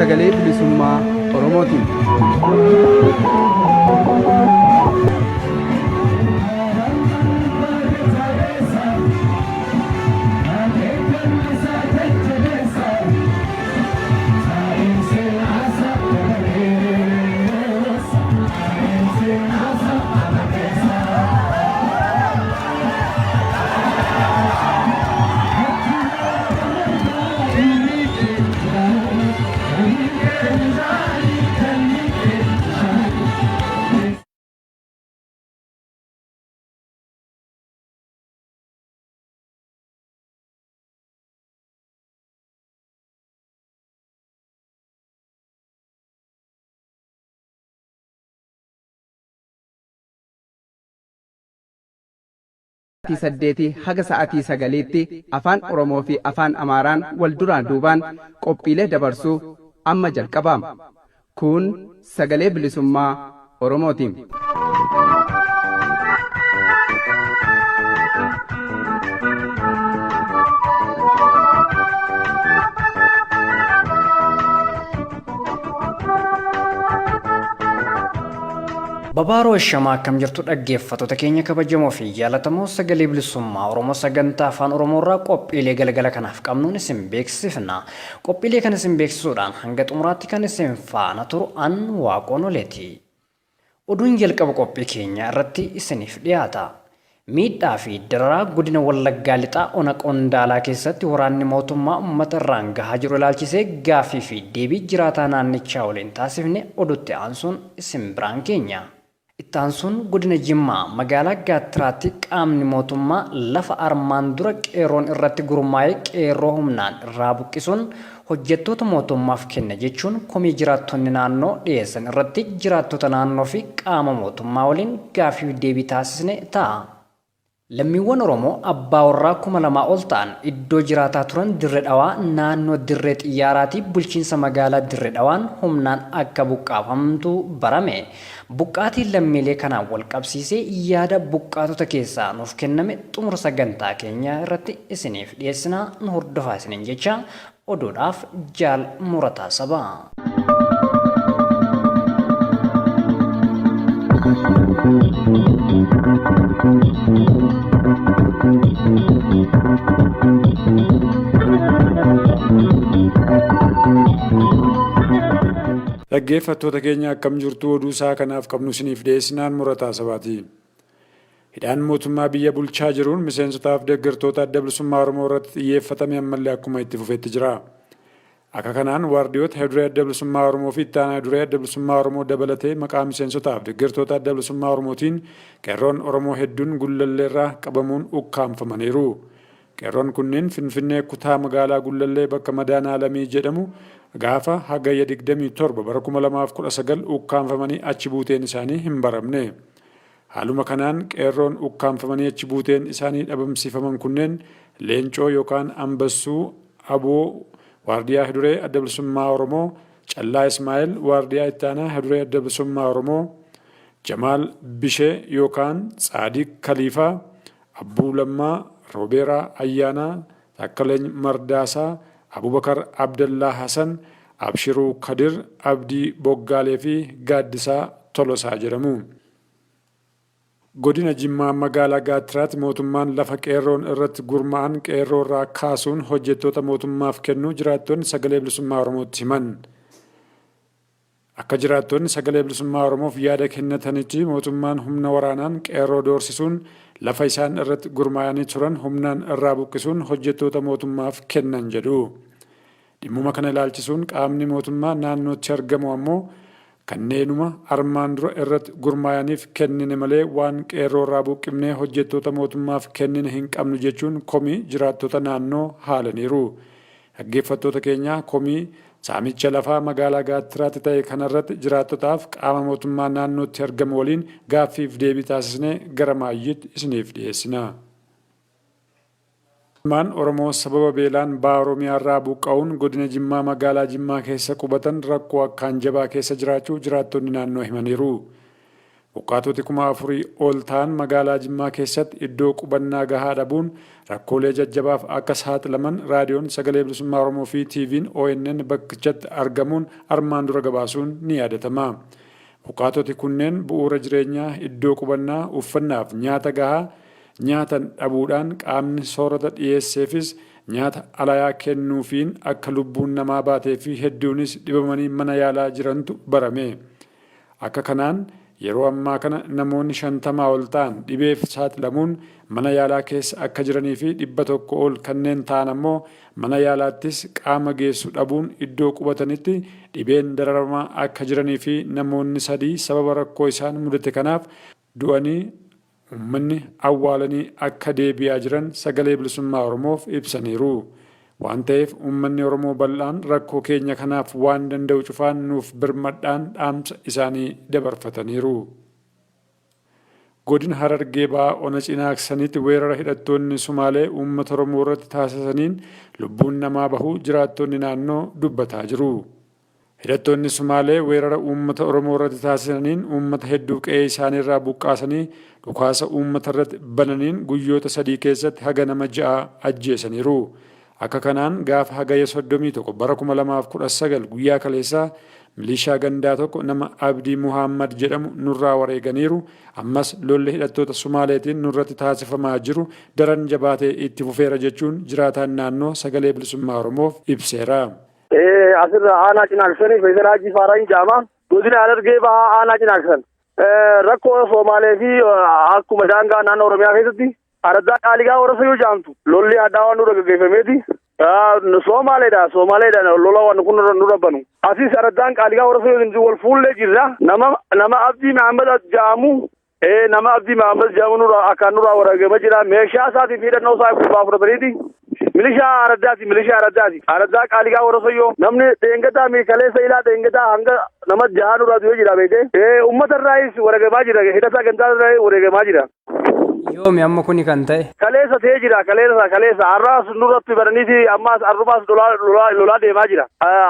Sagalee Bilisummaa Oromootiin. Sa'aatii saddeetii haga sa'aatii sagaliitti Afaan Oromoo fi Afaan Amaaraan wal duraa duubaan qophiilee dabarsuu amma jalqabaama. Kun Sagalee Bilisummaa Oromootiin. Babaaroo Ashamaa, akkam jirtu dhaggeeffattoota keenya kabajamoo fi jaalatamoo? Sagalee Bilisummaa Oromoo sagantaa Afaan Oromoo irraa qophiilee galgala kanaaf qabnuun isin beeksifna. Qophiilee kan isin beeksisuudhaan hanga xumuraatti kan isin faana turu an Waaqoon Oleeti. Oduun jalqaba qophii keenyaa irratti isiniif dhiyaata. Miidhaa fi dararaa godina Wallaggaa Lixaa ona Qondaalaa keessatti waraanni mootummaa uummata irraan gahaa jiru ilaalchisee gaaffii fi deebii jiraataa naannichaa waliin taasifne oduutti aansuun isin biraan geenya. Itti aansuun godina Jimmaa magaalaa Gaattiraatti qaamni mootummaa lafa armaan dura qeerroon irratti gurmaa'e qeerroo humnaan irraa buqqisuun hojjettoota mootummaaf kenna jechuun komii jiraattonni naannoo dhiyeessan irratti jiraattota naannoo fi qaama mootummaa waliin gaaffiif deebii taasisne ta'a. Lammiiwwan Oromoo abbaa warraa 2000 ol ta'an iddoo jiraataa turan Dirre Dhawaa naannoo Dirree Xiyyaaraatii bulchiinsa magaalaa Dirre Dhawaan humnaan akka buqqaafamtu barame. Buqqaatii lammiilee kanaan wal qabsiisee yaada buqqaatota keessaa nuuf kenname xumura sagantaa keenyaa irratti isiniif dhiyeessina, nu hordofaa isiniin jecha oduudhaaf Jaal Murataa Sabaa. Dhaggeeffattoota keenya, akkam jirtu? Oduu isaa kanaaf qabnu isiniif dhiyeessinaan Murataa Sabaati. Hidhaan mootummaa biyya bulchaa jiruun miseensotaaf deeggartoota Adda Bilisummaa Oromoo irratti xiyyeeffatame ammallee akkuma itti fufetti jira. Akka kanaan waardiyoota Heduree Adda Bilisummaa Oromoo fi Itti Aanaa Heduree Adda Bilisummaa Oromoo dabalatee maqaa miseensotaaf deeggartoota Adda Bilisummaa Oromootiin qeerroon Oromoo hedduun Gullalleerraa qabamuun ukkaamfamaniiru. Qeerroon kunneen Finfinnee kutaa magaalaa Gullallee bakka Madaanaalamii jedhamu gaafa Hagayya 27 bara 2019 ukkaamfamanii achi buuteen isaanii hin baramne. Haaluma kanaan qeerroon ukkaamfamanii achi buuteen isaanii dhabamsiifaman kunneen Leencoo yookaan Ambassuu Aboo waardiyaa Heduree Adda Bilisummaa Oromoo, Callaa Ismaa'eel waardiyaa Itti Aanaa Heduree Adda Bilisummaa Oromoo, Jamaal Bishee yookaan Tsaadiq Kaliifaa, Abbuu Lammaa, Roobeeraa Ayyaanaa, Taakkalany Mardaasaa, Abubakar Abdallaa Hasan, Abshiruu Kadir, Abdii Boggaalee fi Gaaddisaa Tolosaa jedhamu. Godina Jimmaa magaalaa Gaattiraatti mootummaan lafa qeerroon irratti gurma'an qeerroo irraa kaasuun hojjettoota mootummaaf kennuu jiraattonni Sagalee Bilisummaa Oromootti himan. Akka jiraattonni Sagalee Bilisummaa Oromoof yaada kennatanitti, mootummaan humna waraanaan qeerroo doorsisuun lafa isaan irratti gurmaa'anii turan humnaan irraa buqqisuun hojjettoota mootummaaf kennan jedhu. Dhimmuma kana ilaalchisuun qaamni mootummaa naannootti argamu ammoo kanneenuma armaan dura irratti gurmaayaniif kennine malee waan qeerroo irraa buqqifnee hojjettoota mootummaaf kennine hin qabnu jechuun komii jiraattota naannoo haalaniiru. Dhaggeeffattoota keenya, komii saamicha lafaa magaalaa Gaattiraatti ta'e kanarratti jiraattotaaf qaama mootummaa naannootti argamu waliin gaaffiif deebii taasisne gara maayyiitti isiniif dhiyeessina. Ilmaan Oromoo sababa beelaan Baha Oromiyaarraa buqqa'uun Godina Jimmaa magaalaa Jimmaa keessa qubatan rakkoo akkaan jabaa keessa jiraachuu jiraattonni naannoo himaniiru. Buqqaatoti 4000 ol ta'an magaalaa Jimmaa keessatti iddoo qubannaa gahaa dhabuun rakkoolee jajjabaaf akka saaxilaman Raadiyoon Sagalee Bilisummaa Oromoo fi TVn ONN bakkichatti argamuun armaan dura gabaasuun ni yaadatama. Buqqaatoti kunneen bu'uura jireenyaa, iddoo qubannaa, uffannaaf nyaata gahaa nyaatan dhabuudhaan qaamni soorata dhiyeesseefis nyaata alayaa kennuufiin akka lubbuun namaa baatee fi hedduunis dhibamanii mana yaalaa jirantu barame. Akka kanaan yeroo ammaa kana namoonni 50 ol ta'an dhibeef saaxilamuun mana yaalaa keessa akka jiranii fi 100 ol kanneen ta'an ammoo mana yaalaattis qaama geessu dhabuun iddoo qubatanitti dhibeen dararamaa akka jiranii fi namoonni 3 sababa rakkoo isaan mudate kanaaf du'anii Uummanni awwaalanii akka deebi'aa jiran Sagalee Bilisummaa Oromoof ibsaniiru. Waan ta'eef uummanni Oromoo bal'aan rakkoo keenya kanaaf waan danda'u cufaan nuuf birmadhaan dhaamsa isaanii dabarfataniiru. Godina Harargee Bahaa Ona Cinaaksanitti weerara hidhattoonni Sumaalee uummata Oromoo irratti taasisaniin lubbuun namaa bahuu jiraattonni naannoo dubbataa jiru. Hidhattoonni Sumaalee weerara uummata Oromoo irratti taasisaniin uummata hedduu qe'ee isaaniirraa buqqaasanii dhukaasa uummatarratti bananiin guyyoota 3 keessatti haga nama 6 ajjeesaniiru. Akka kanaan gaafa Hagayya 31 bara 2019 guyyaa kaleessaa milishaa gandaa tokko nama Abdii Muhaammad jedhamu nurraa wareeganiiru. Ammas lolli hidhattoota Sumaaleetiin nurratti taasifamaa jiru daran jabaatee itti fufeera jechuun jiraataan naannoo Sagalee Bilisummaa Oromoof ibseera. Asirra aanaa Cinaaksanii Fayyisal Haajii Faaraan jedhama. Godina Harargee Bahaa aanaa Cinaaksan. Rakkoo Somaalee fi akkuma daangaa naannoo Oromiyaa keessatti araddaa Qaaligaa Horosayuu jedhamtu lolli addaa waan nurra gaggeeffameeti. Somaaleedha Somaaleedha lola waan kun nurra banu. Asis araddaan Qaaligaa Horosayuu wal fuullee jirra. Nama Abdii Mahammad jedhamu nama Abdii Mahammad jedhamu nurra akkaan nurraa wareegama jira. Meeshaa isaatii fi hidhannoo isaa gubbaa fudhataniiti. Milishaa araddaati milishaa araddaati. Araddaa Qaaligaa Horosayyoo namni dheengadaa kaleessa ilaa dheengadaa hanga nama jahaa nurraa du'ee jira beekte. Uummata irraayis wareegamaa jira. Hidhataa gandaa irraa wareegamaa jira. Yoomi amma kuni kan ta'e? Kaleessa ta'ee jira kaleessa kaleessa har'aas nurratti baraniiti ammaas arrumaas lolaa deemaa jira.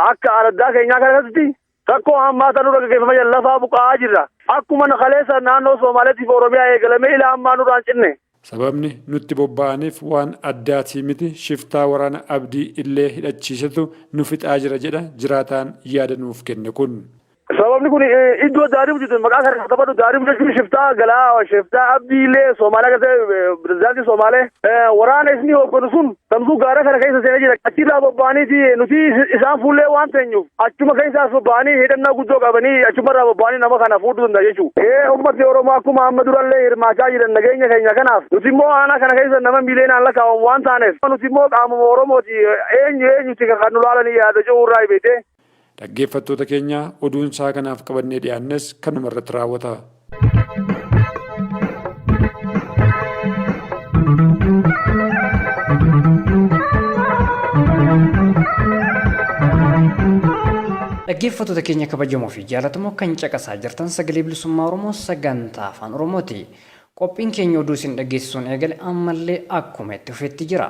Akka araddaa keenyaa kanatti rakkoo hammaata nurra gaggeeffamaa jira lafaa buqa'aa jirra. Akkuma kaleessa naannoo Somaaleetii fi Oromiyaa eegalamee ilaa ammaa nurraan cinne. Sababni nutti bobba'aniif waan addaatii miti shiftaa waraana Abdii Illee hidhachiisetu nu fixaa jira jedha jiraataan yaada nuuf kenne kun. Sababni kun iddoo Daarimu jirtu maqaa kana taphatu Daarimu jechuun shiftaa galaa shiftaa Abdii Illee Somaalee keessatti pirezidaantii Somaalee waraana isni hoogganu sun Samsuu gaara kana keessa seenee jira. Achirraa bobba'aniiti nuti isaan fuullee waan teenyuuf achuma keessaas bobba'anii hidhannaa guddoo qabanii achumarraa bobba'anii nama kana fuudhuu danda'a jechuudha. Ee uummatni Oromoo akkuma amma durallee hirmaachaa jiran nageenya keenya kanaaf nuti immoo aanaa kana keessa nama miiliyoonaan lakkaa'amu waan taaneef nuti immoo qaamuma Oromooti eenyu eenyuti kan nu laalanii yaada jiru irraa beekte. Dhaggeeffattoota keenya oduun isaa kanaaf qabannee dhiyaannes kanuma irratti raawwata. Dhaggeeffattoota keenya kabajamoo fi jaalatamoo kan caqasaa jirtan sagalee bilisummaa Oromoo sagantaa afaan Oromooti. Qophiin keenya oduu isin dhageessisuun eegale ammallee akkuma itti fufetti jira.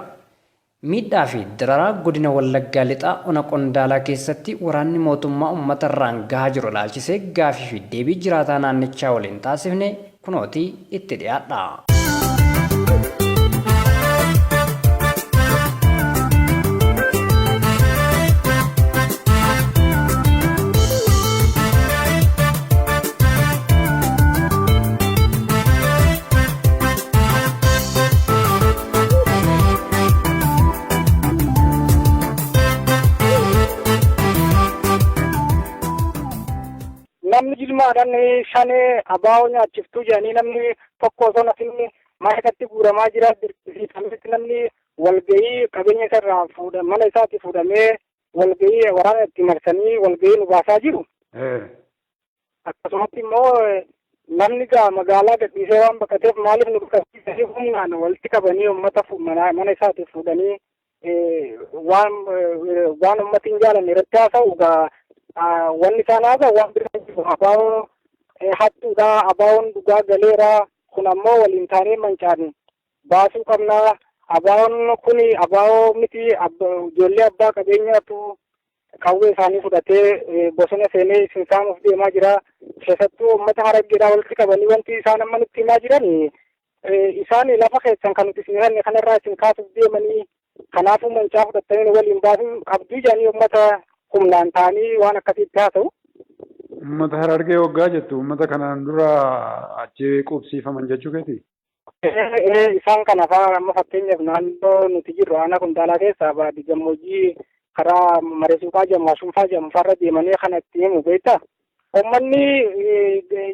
Miidhaa fi dararaa Godina Wallaggaa Lixaa Ona Qondaalaa keessatti waraanni mootummaa uummata irraan gahaa jiru ilaalchisee gaafii fi deebii jiraataa naannichaa waliin taasifne kunooti itti dhiyaadhaa. Namni jilmaadhaan shanee abaa'oo nyaachiftuu jedhanii namni tokko osoo nafin maayikatti guuramaa jira. Dirqisiifameetti namni walgahii qabeenya isa irraa fuudha mana isaatti fuudhamee walgahii waraana itti marsanii walgahii nu baasaa jiru. Akkasumatti immoo namni gaa magaalaa gadhiisee waan baqateef maaliif nu baqachiisanii humnaan walitti qabanii uummata mana isaatii fuudhanii waan waan uummati hin jaalanne irratti haasa'u gaa wanni isaan haasa'u waan biraa hin jiru. Abaa'oo hattuudha, abaa'oon dhugaa galeera, kun ammoo waliin taanee mancaan baasuu qabna. Abaa'oon kun abaa'oo miti ijoollee abbaa qabeenyaatu Qawwee isaanii fudhatee bosona seenee isin saamuuf deemaa jira. Keessattuu uummata Harargeedhaa walitti qabanii wanti isaan amma nutti himaa jiran, isaan lafa keessan kan nuti isin hiranne kanarraa isin kaasuuf deemanii, kanaafuu mancaa fudhattanii waliin baasuu qabduu jedhanii uummata humnaan ta'anii waan akkasiitti haasa'u. Uummata Harargee waggaa jettu, uummata kanaan dura achi qubsiifaman jechuu keeti? Isaan kana fa'aa. Amma fakkeenyaaf naannoo nuti jirru aanaa Qondaalaa keessaa baadii gammoojjii karaa Maresuuqaa jedhamu, Ashunfaa jedhamu farra deemanii kana itti himu, beektaa? Uummanni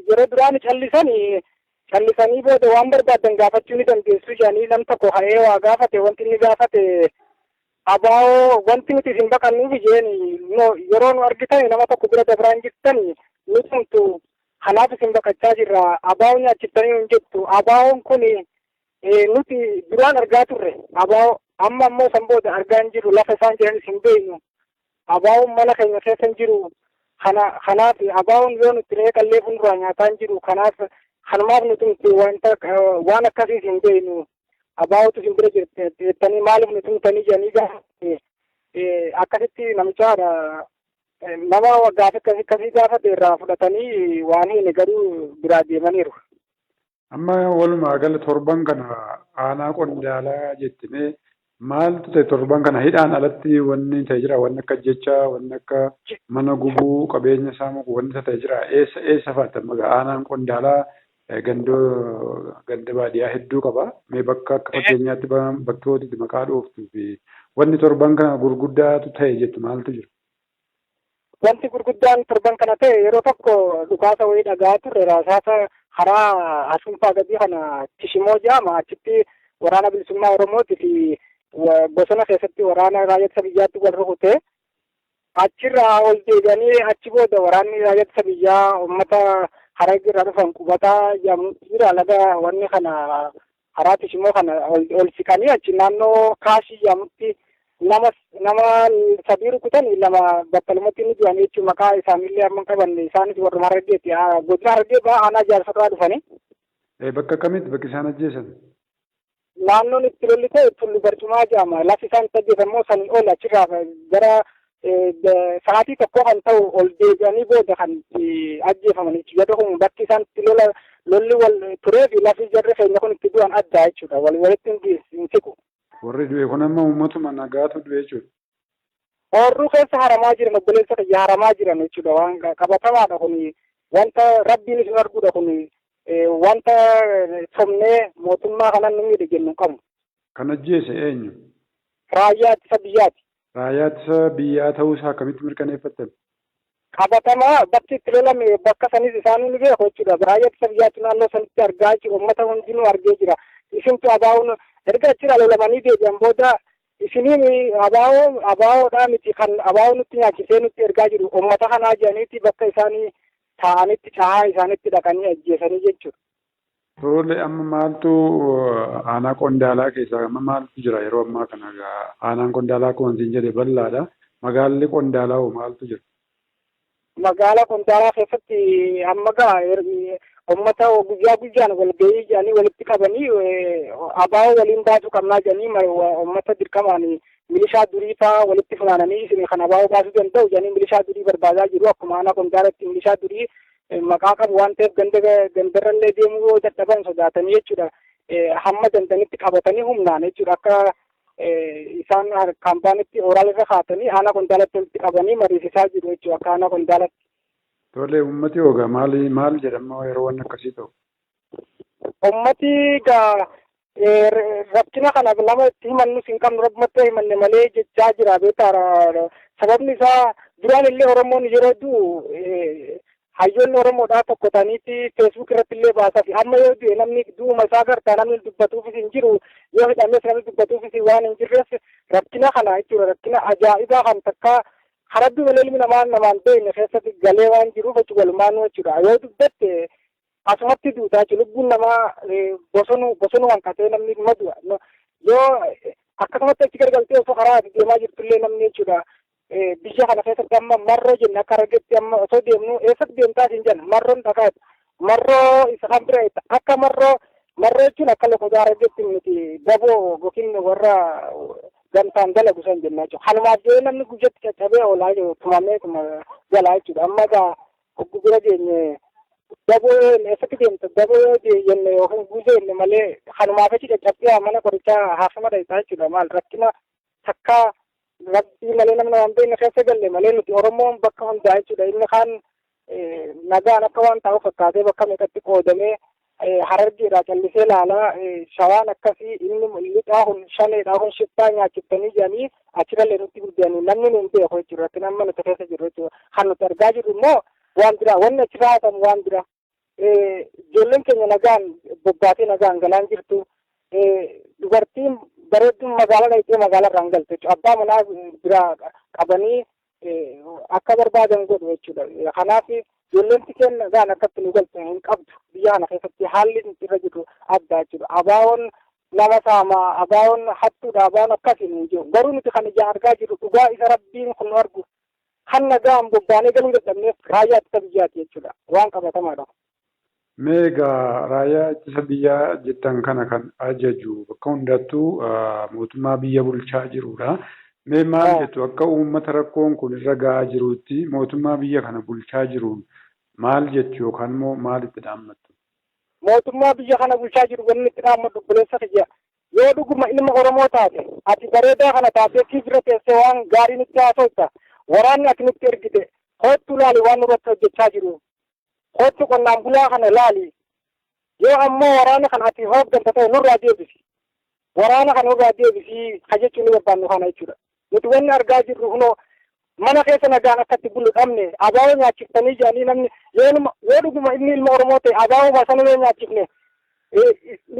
yeroo duraan callisanii callisanii booda waan barbaadan gaafachuu ni dandeessu jedhanii nam tokko ka'ee waa gaafate. Wanti inni gaafate, "Abaa'oo wanti nuti isin baqannuuf jeen, yeroo nu argitan nama tokko bira dabraan jirtan nu tumtu, kanaaf isin baqachaa jirra. Abaa'oo nyaachiftanii hin jettu. Abaa'oon kun nuti duraan argaa turre abaa'oo, amma ammoo san booda argaa hin jirru, lafa isaan jiranis hin beeknu. Abaa'oon mana keenya keessa hin jiru. Kana kanaaf abaa'oon yoo nuti re'ee qallee fuulduraa nyaataa hin jiru, kanaaf kanumaaf nuti nuti wanta waan akkasiis hin beeknu. Abaa'ootu isin bira jettanii maaliif nu tumtanii?" jedhanii gaafate. Akkasitti namicha nama gaafa akkasii akkasii gaafate irraa fudhatanii waan hin garuu biraa deemaniiru. Amma walumaa gala torban kana aanaa Qondaalaa jettimee maaltu ta'e torban kana? Hidhaan alatti wanni ta'e jira? Wanni akka jechaa, wanni akka mana gubuu, qabeenya saamuu, wanni ta'e jira? Eessa eessa fa'aatti? Amma aanaan Qondaalaa gandoo ganda baadiyyaa hedduu qaba. Mee bakka akka fakkeenyaatti bakkooti maqaa dhooftuu fi wanni torban kana gurguddaatu ta'e jettu maaltu jira? Wanti gurguddaan torban kana ta'e, yeroo tokko dhukaasa wayii dhagaa turre. Rasaasa karaa Asunfaa gadii kana Tishimoo jedhama, achitti Waraana Bilisummaa Oromootii fi bosona keessatti waraana raayyaa ittisa biyyaatti wal rukute. Achirraa ol deebi'anii, achi booda waraanni raayyaa ittisa biyyaa uummata Harargee irraa dhufan qubataa jedhamutti jira, laga wanni kana karaa Tishimoo kana ol siqanii achi naannoo Kaashii jedhamutti nama sadii rukutan, lama battalumatti inni du'an jechuun. Maqaa isaanillee amma hin qabanne. Isaanis warruma Harargeeti, godina Harargee ba'a aanaa Jaarsorraa dhufanii. Bakka kamitti bakki isaan ajjeesan? Naannoon itti lolli ta'e Tullu Barcumaa jedhama. Lafi isaan itti ajjeesan immoo sanii ol, achirraa gara sa'aatii tokkoo kan ta'u ol deebi'anii booda kan itti ajjeefaman jechuudha. Jarri kun bakki isaan itti lola lolli wal turee fi lafi jarri keenya kun itti du'an adda jechuudha. Wal walitti hin siqu. Warri du'e kun amma uummatuma nagaatu du'e jechuudha. Oorruu keessa haramaa jiran, obboleessa kiyya, haramaa jiran jechuudha. Waan qabatamaadha kun, wanta Rabbiin isin arguudha kun, wanta somnee mootummaa kanan nu miidhe jennu hin qabnu. Kan ajjeese eenyu? Raayyaa ittisa biyyaati. Raayyaa ittisa biyyaa ta'uusaa akkamitti mirkaneeffattan? Qabatamaa bakki itti lolame bakka sanis isaanuu ni beeku jechuudha. Raayyaa ittisa biyyaatti naannoo sanitti argaa jiru, uummata hundinuu argee jira. Isintu abaa'uun erga achirraa lolamanii deebi'an booda, isiniin abaa'oo abaa'oodhaa miti, kan abaa'oo nutti nyaachisee nutti ergaa jiru uummata kanaa jedhaniiti bakka isaanii taa'anitti cahaa isaanitti dhaqanii ajjeesanii jechuudha. Tole, amma maaltu aanaa Qondaalaa keessaa amma maaltu jira yeroo ammaa kana? Aanaan Qondaalaa akkuma isin jedhe bal'aadha. Magaalli Qondaalaa hoo maaltu jira? Magaalaa Qondaalaa keessatti amma gaa uummata guyyaa guyyaan walgahii jedhanii walitti qabanii, abaa'oo waliin baasuu qabnaa jedhanii uummata dirqamaan milishaa durii fa'aa walitti funaananii, isin kan abaa'oo baasuu danda'u jedhanii milishaa durii barbaadaa jiru. Akkuma aanaa Qondaalatti milishaa durii maqaa qabu waan ta'eef, ganda gandarrallee deemuu yoo dadhaban sodaatanii jechuudha. Hamma dandanitti qabatanii humnaan jechuudha, akka isaan kaampaanitti ooraal irra kaatanii aanaa Qondaalatti walitti qabanii mariisisaa jiru jechuudha akka aanaa Qondaalatti. Tole, uummati hoogaa maali maal jedhama yeroo wanni akkasii ta'u? Uummati gaa rakkina kana nama itti himannus hin qabnu, rabbumatti himanne malee jechaa jira, beektaa. Sababni isaa duraan illee Oromoon yeroo du'u hayyoonni Oromoodhaa tokko ta'aniiti Facebook irratti illee baasaa fi amma yoo du'e namni du'uma isaa gartaa namni dubbatuufis hin jiru, yoo hidhames namni dubbatuufis waan hin jirreef, rakkina kana jechuudha, rakkina ajaa'ibaa kan takka karaa malee ilmi namaa namaan beekne keessatti galee waan jiruuf jechuudha. Walumaanuu jechuudha, yoo dubbatte asumatti duutaa jechuudha. Lubbuun namaa bosonu bosonu hanqatee namni dhuma du'a. Yoo akkasumatti achi gargaltee osoo karaa ati deemaa jirtullee namni jechuudha. Biyya kana keessatti amma marroo jenne akka argetti, amma osoo deemnu eessatti deemtaa siin jenna, marroon dhagaatu marroo isa kan bira akka marroo. Marroo jechuun akka lokodaa argetti miti, daboo yookiin warra Gamtaan dalagu san jenna jechuudha. Kanumaaf jedhee namni guyyatti caccabee oolaa jiru tumamee galaa jechuudha. Amma egaa hoggu bira geenye daboo eessatti deemta daboo yoo jenne yookiin guuzee jenne malee kanumaaf achi caccabdee mana qorichaa haasama dhayxaa jechuudha. Maal rakkina takkaa rabbii malee namni waan beekne keessa galle malee nuti Oromoon bakka hundaa jechuudha. Inni kaan nagaan akka waan taa'u fakkaatee bakka meeqatti qoodamee Harargeedhaa callisee laalaa, Shawaan akkasii, inni lixaa kun shaneedhaa kun shiftaa nyaachiftanii jedhanii achirrallee nutti gurguranii namni nu hin beeku jechuudha. Rakkina amma nuti keessa jirru jechuudha. Kan nuti argaa jirru immoo waan biraa, wanni achirraa haasa'amu waan biraa. Ijoolleen keenya nagaan bobbaatee nagaan galaan jirtu. Dubartiin bareedduun magaalaa dhaqxee magaalaa irraan galte jechuudha. Abbaa manaa biraa qabanii akka barbaadan godhu jechuudha. Kanaaf ijoolleen tikeen nagaan akkatti nu galte hin qabdu. Biyya kana keessatti haalli nuti irra jirru adda jechuudha. Abaawoon nama saama, abaawoon hattuudha, abaawoon akkasii nu jiru. Garuu nuti kan ijaan argaa jirru dhugaa isa rabbiin kun nu argu kan nagaan bobbaanee galuu dadhabneef raayyaa ittisa biyyaati jechuudha. Waan qabatamaadha. Mee egaa raayyaa ittisa biyyaa jettan kana kan ajaju bakka hundattuu mootummaa biyya bulchaa jirudha. Mee maal jettu akka uummata rakkoon kun irra ga'aa jiruutti mootummaa biyya kana bulchaa jiruun maal jettu yookaan immoo maal itti dhaammattu? Mootummaa biyya kana bulchaa jiru wanni itti dhaammadhu, obboleessa kiyya, yoo dhuguma ilma Oromoo taate, ati bareedaa kana taatee kiif irra teessee waan gaarii nutti haasofta. Waraanni ati nutti ergite koottu laali waan nurratti hojjechaa jiru. Koottu qonnaan bulaa kana laali. Yoo ammoo waraana kana ati hoogganta ta'e nurraa deebisi. Waraana kana nurraa deebisi ka jechuun ni barbaannu kana jechuudha. Nuti wanni argaa jirru kunoo mana keessa nagaan akka itti bullu dhabne. Abaaboo nyaachiftanii jedhanii namni yoo dhuguma inni ilma Oromoo ta'e abaaboo sana yoo nyaachifne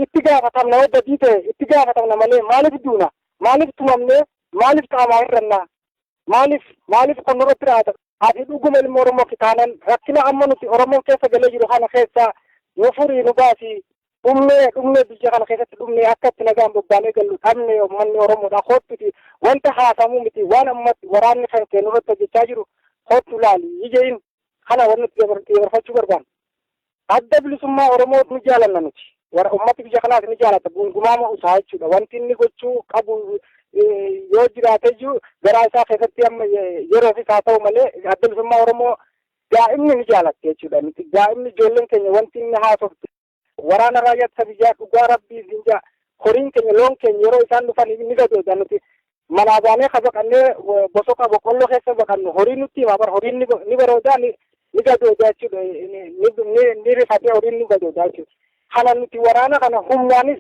itti gaafatamna, yoo badii ta'e itti gaafatamna malee maaliif duuna? Maaliif tumamne? Maaliif qaamaa hir'annaa? Maaliif kun nurratti raata? Ati dhuguma ilma Oromoo kitaanan rakkina amma nuti Oromoon keessa galee jiru kana keessa nu furii, nu baasi. Dhumnee dhumnee, biyya kana keessatti dhumnee, akka itti nagaan bobbaanee gallu dhabne. Uummanni Oromoodha koottuti wanta haasamuu miti waan ammatti waraanni kan keenya irratti hojjechaa jiru koottu laali ijeen kana wanni nuti dabarfachuu barbaannu. Adda Bilisummaa Oromoo ni jaalanna nuti. Warra ummati biyya kanaas ni jaalata. Gungumaama usaa jechuudha. Wanti inni gochuu qabu yoo jiraate iyyuu garaa isaa keessatti amma yeroofis haa ta'u malee Adda Bilisummaa Oromoo daa'imni ni jaalatti jechuudha. Nuti daa'imni ijoolleen keenya wanti inni haasoftu waraana raayyaa ittisa biyyaa dhugaa rabbii hin jaa horiin keenya, loon keenya yeroo isaan dhufan ni gadooda. Nuti manaa baanee ka baqannee bosoqa boqqolloo keessa baqannu horiin nutti himaa bara horiin ni baroodaa, ni gadooda jechuudha, ni rifatee horiin ni gadooda jechuudha. Kana nuti waraana kana humnaanis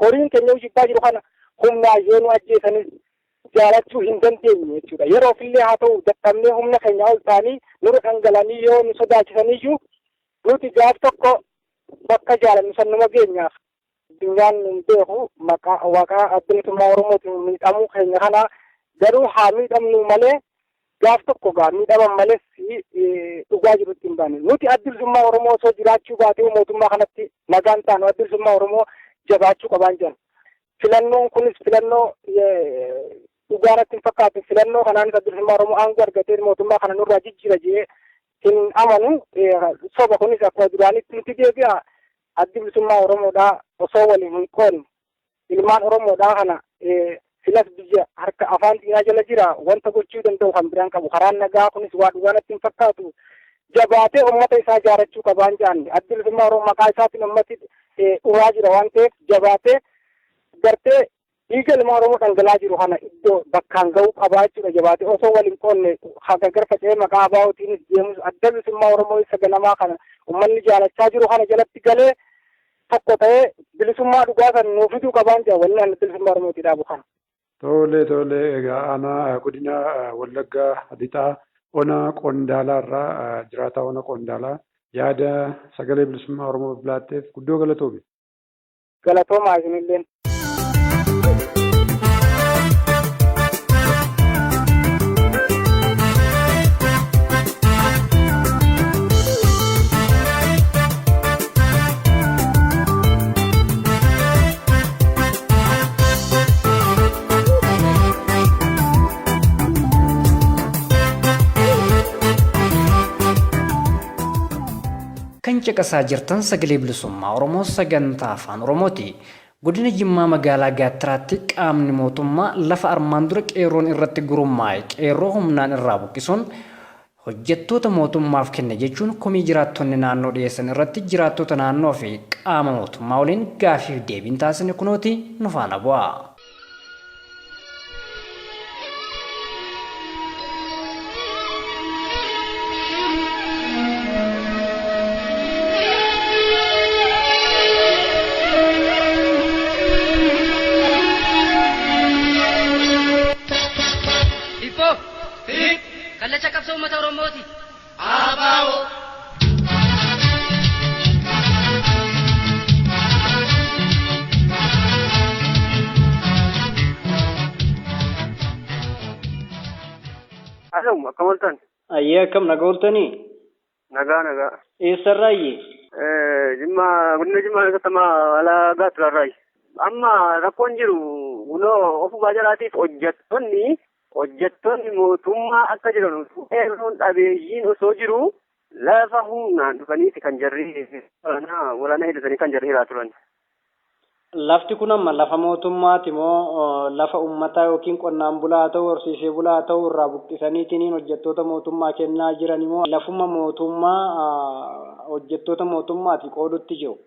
horiin keenya jibbaa jiru kana humnaan yoo nu ajjeesanis jaalachuu hin dandeenye jechuudha. Yeroofillee haa ta'u dadhabnee humna keenya ol ta'anii nurra dhangalanii yoo nu sodaachisaniyyuu nuti gaaf tokko bakka jaalannu san numa geenyaaf. Addunyaan nun beeku maqaa waaqaa Adda Bilisummaa Oromootiin miidhamuu keenya kana, garuu haa miidhamnu malee gaaf tokko gaa miidhaman malees dhugaa jirutti hin baane. Nuti Adda Bilisummaa Oromoo osoo jiraachuu baatee mootummaa kanatti nagaan taanu Adda Bilisummaa Oromoo jabaachuu qabaan jiran. Filannoon kunis filannoo dhugaa natti hin fakkaatu. Filannoo kanaanis Adda Bilisummaa Oromoo aangoo argatee mootummaa kana nurraa jijjiira jedhee hin amanu. Soba kunis akkuma duraanitti nuti deebi'a. Addi Bilisummaa Oromoodhaa osoo waliin hin qoodne ilmaan Oromoodhaa kana filas biyya harka afaan diinaa jala jira, wanta gochuu danda'u kan biraan qabu. Karaan nagaa kunis waa dhugaa natti hin fakkaatu. Jabaatee uummata isaa ijaarrachuu qabaan jedhan. Addi Bilisummaa Oromoo maqaa isaatiin uummati dhumaa jira waan ta'eef jabaatee gartee dhiiga ilmaan Oromoo dhangala'aa jiru kana iddoo bakkaan ga'uu qabaa jechuudha. Jabaatee osoo waliin qoodne gargar faca'ee maqaa ABOtiinis deemus Adda Bilisummaa Oromoo isa ganamaa kana uummanni jaalachaa jiru kana jalatti galee tokko ta'ee bilisummaa dhugaa san nuu fiduu qabaan jira wanni Adda Bilisummaa Oromootii dhaabu kana. Tole, egaa aanaa godina Wallaggaa Lixaa ona Qondaalaa irraa jiraataa ona Qondaalaa yaada Sagalee Bilisummaa Oromoo bilaatteef guddoo galatoomi. Galatoomaa isinilleen. Kan caqasaa jirtan Sagalee Bilisummaa Oromoo sagantaa Afaan Oromooti. Godina Jimmaa magaalaa Gaattiraatti qaamni mootummaa lafa armaan dura qeerroon irratti gurmaa'e qeerroo humnaan irraa buqqisuun hojjettoota mootummaaf kenne jechuun komii jiraattonni naannoo dhiyeessan irratti jiraattota naannoo fi qaama mootummaa waliin gaafiif deebiin taasisne kunooti nu faana bu'aa. Hibboo! Kallacha qabsoo uummata Oromooti. Asum akkam ooltan? Ayyee, akkam naga ooltanii? Nagaa, nagaa. Eessarraayyee? Jimmaa, godina Jimmaa keessatti magaalaa Gaatiraarraayi. Amma rakkoon jiru kunoo ofumaa jalaatiif hojjettoonni mootummaa akka jiran qeerroon dhabeeyyiin osoo jiru lafa humnaan dhufaniiti kan jarri waraana hidhatanii kan jarri hiraa turan. Lafti kun amma lafa mootummaati moo lafa uummataa yookiin qonnaan bulaa haa ta'u, horsiisee bulaa haa ta'u irraa buqqisaniitiin hojjettoota mootummaa kennaa jiran immoo lafuma mootummaa hojjettoota mootummaati qoodutti jiru?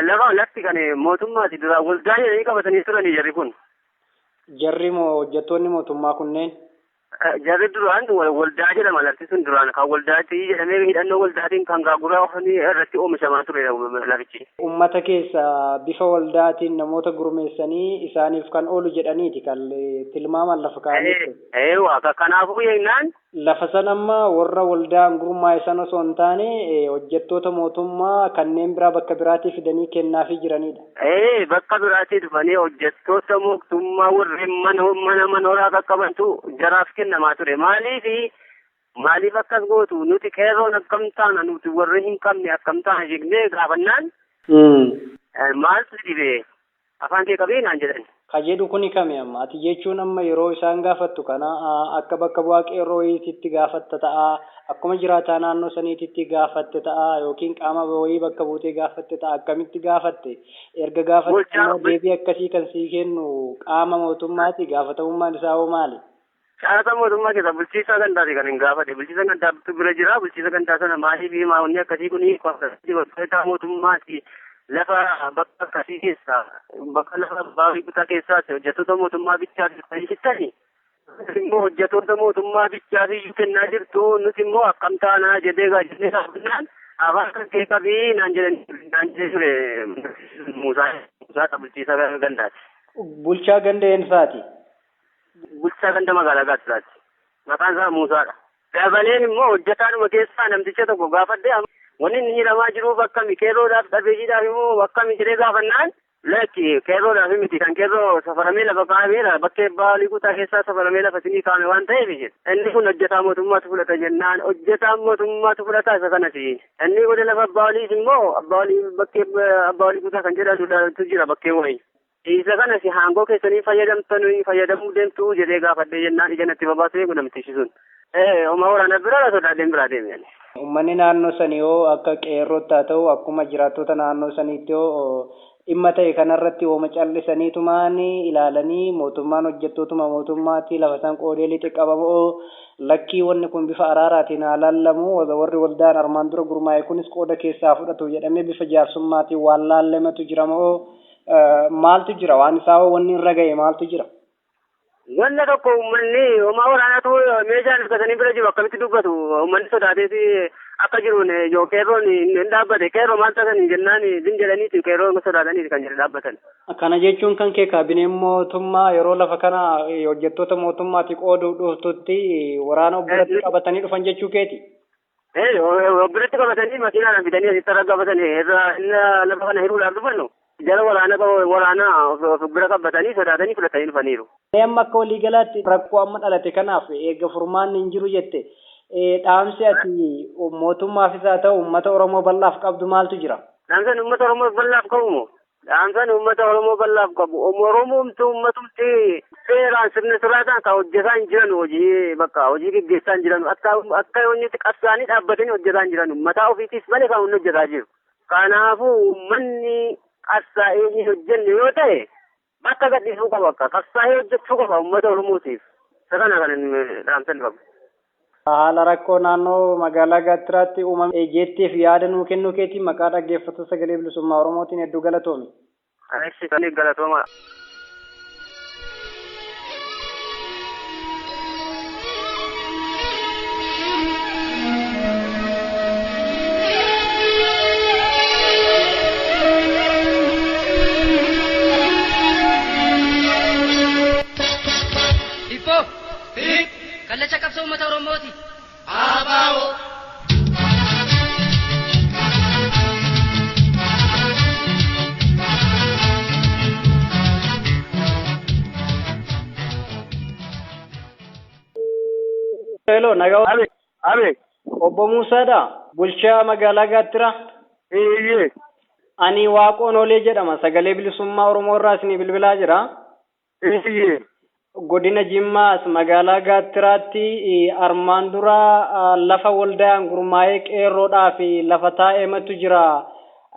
Lafa lafti kan mootummaati, duraan waldaa jedhanii qabatanii turanii jarri kun. Jarri moo hojjettoonni mootummaa kunneen? Jarri duraan waldaa jedhama, lafti sun duraan kan waldaatti jedhamee hidhannoo waldaatiin kan gaaguraa ofanii irratti oomishamaa ture lafichi. Uummata keessa bifa waldaatiin namoota gurmeessanii isaaniif kan oolu jedhaniiti kan tilmaaman lafa kaa'anii. Eewa, kanaafuu jennaan. Lafa sana amma warra waldaan gurmaa'e sana osoo hin taane hojjettoota mootummaa kanneen biraa bakka biraatii fidanii kennaafii jiranidha. Ee, bakka biraatii dhufanii hojjettoota mootummaa warreen mana manooraa qaqqabantu jaraaf kennamaa ture. Maaliif akkas gootu, nuti qeerroon akkam taana, nuti warri hin qabne akkam taana jennee gaafannaan, maaltu dhibee, afaan kee qabee naan jedhan. Ka jedhu kuni kami amma? Ati jechuun amma yeroo isaan gaafattu kana akka bakka bu'aa qeerroo wayiititti gaafatta ta'a, akkuma jiraataa naannoo saniititti gaafatte ta'a, yookiin qaama wayii bakka buutee gaafatte ta'a. Akkamitti gaafatte? Erga gaafatte immoo deebii akkasii kan sii kennu qaama mootummaati? Gaafatamummaan isaa hoo maali? Caasaa mootummaa keessa bulchiisaa gandaati kan hin gaafate. Bulchiisa gandaatu bira jira. Bulchiisa gandaa sana maaliif maa'onni akkasii kun mootummaati, lafa bakka akkasii keessa, bakka lafa abbaa kutaa keessaati hojjettoota mootummaa bichaa jettani, immoo hojjettoota mootummaa bichaa iyyuu kennaa jirtu, nuti immoo akkam taanaa jedhee jennee gaafannaan, afaan kan kee qabii naan jedhan naan jedhee ture. Muusaa bulchiisaa gandaati. Bulchaa ganda eensaati? Bulchaa ganda magaalaa Gaattiraati. Maqaan isaa Muusaadha. Dabaleen immoo hojjetaanuma keessaa namticha tokko gaafadhe, wanni inni hidhamaa jiruuf akkami, qeerroodhaaf dhabeeyyiidhaaf immoo akkami jedhee gaafannaan, lakki, qeerroodhaaf miti, kan qeerroo safaramee lafa kaa'ameera, bakkee baalii kutaa keessaa safaramee lafa isinii kaa'ame waan ta'eef jedhe. Inni kun hojjetaa mootummaatu fudhata jennaan, hojjetaan mootummaatu fudhata isa kanati. Inni godhe lafa abbaa immoo abbaa bakkee abbaa kutaa kan jedhamu jira bakkee wayii. Isa kana si haangoo keessanii fayyadamtanii fayyadamuu deemtu jedhee gaafadhee jennaan, ija natti babaasee namtichi sun. Ee, homaa waraana bira sodaadheen biraa deeme. Uummanni naannoo sanii hoo akka qeerrootti haa ta'u, akkuma jiraattota naannoo saniitti hoo, dhimma ta'e kanarratti hooma callisaniitumaan ilaalanii mootummaan hojjettootuma mootummaatti lafa san qoodee lixe qabamoo, lakkii, wanni kun bifa araaraatiin haa laallamu, warri waldaan armaan dura gurmaa'e kunis qooda keessaa fudhatu jedhamee bifa jaarsummaatiin waan laallamatu jira moo maaltu jira? Waan isaa hoo wanni irra ga'e maaltu jira? Wanna tokko uummanni homaa waraanaatu meeshaan hirkatanii bira jiru, akkamitti dubbatu? Uummanni sodaateeti akka jiruun yoo qeerroon hin dhaabbate, qeerroo maal taatanii jennaan zin jedhaniiti, qeerroon sodaataniiti kan jedhe dhaabbatan. Kana jechuun kan kee kaabineen mootummaa yeroo lafa kana hojjettoota mootummaatti qooduu dhuftutti waraana biratti qabatanii dhufan jechuu keeti? Ee, biratti qabatanii makiinaadhaan fidanii asitti raggafatanii irra lafa kana hiruudhaaf dhufannu jala waraana of bira qabatanii sodaatanii fudhatanii dhufaniiru. Amma akka waliigalaatti rakkoo amma dhalate kanaaf eega furmaanni hin jiru jette, dhaamsi ati mootummaafis haa ta'u uummata Oromoo bal'aaf qabdu maaltu jira? Dhaamsan uummata Oromoo bal'aaf qabu moo? Dhaamsan uummata Oromoo bal'aaf qabu, Oromoomtu uummatumti seeraan sirna siraataan kan hojjetaa hin jiran, hojii bakka hojii gaggeessaa hin jiran, akka inni qabsaanii dhaabbatanii hojjetaa hin jiran, mataa ofiitiif malee kan inni hojjetaa jiru. Kanaafuu uummanni Qabsaa'ee hin hojjenne yoo ta'e bakka gadhiisuu qaba akka qabsaa'ee hojjechuu qaba uummata Oromootiif. Isa kana kan inni dhaamsan qabu. Haala rakkoo naannoo magaalaa Gaattiraatti uumame jetteef yaada nuu kennuu keetiin maqaa dhaggeeffattoota Sagalee Bilisummaa Oromootiin hedduu galatoomi. Anis galatooma. Hibboo. Kallacha qabsoo uummata Oromooti. ABO. Hello, nagaa. Abe, abe. Obbo Muusaadha. Bulchaa magaalaa Gaattiraa. Eeyyee. Ani Waaqoon Olee jedhama. Sagalee Bilisummaa Oromoo irraa isinii bilbilaa jira. Eeyyee. Godina Jimmaas magaalaa Gaattiraatti armaan dura lafa waldaan gurmaa'ee qeerroodhaa fi lafa taa'eematu jira.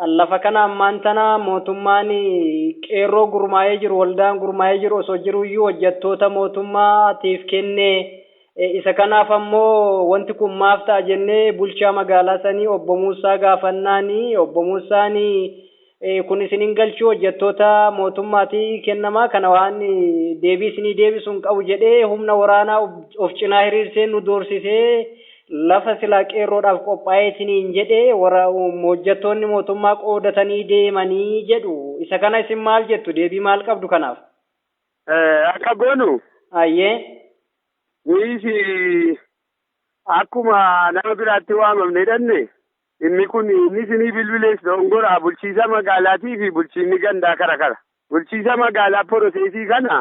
Lafa kana ammaan tana mootummaan qeerroo gurmaa'ee jiru waldaan gurmaa'ee jiru osoo jiruyyuu hojjettoota mootummaatiif kenne. Isa kanaaf ammoo wanti kun maaf ta'a jennee bulchaa magaalaa sanii obbo Muusaa gaafannaani. Obbo Muusaan kun isinin galchuu hojjettoota mootummaatii kennamaa kana waan deebii isinii deebisuu hin qabu jedhee humna waraanaa of cinaa hiriirsee nu doorsisee lafa silaa qeerroodhaaf qophaa'eetiniin jedhee warra hojjettoonni mootummaa qoodatanii deemanii jedhu. Isa kana isin maal jettu? Deebii maal qabdu kanaaf? Akka goonu. Ayyee. Nuyis akkuma nama biraatti waamamne dhanne inni kun inni isinii bilbilees dongoraa bulchiisa magaalaatii fi bulchiinni gandaa kara kara. Bulchiisa magaalaa poroseesii kana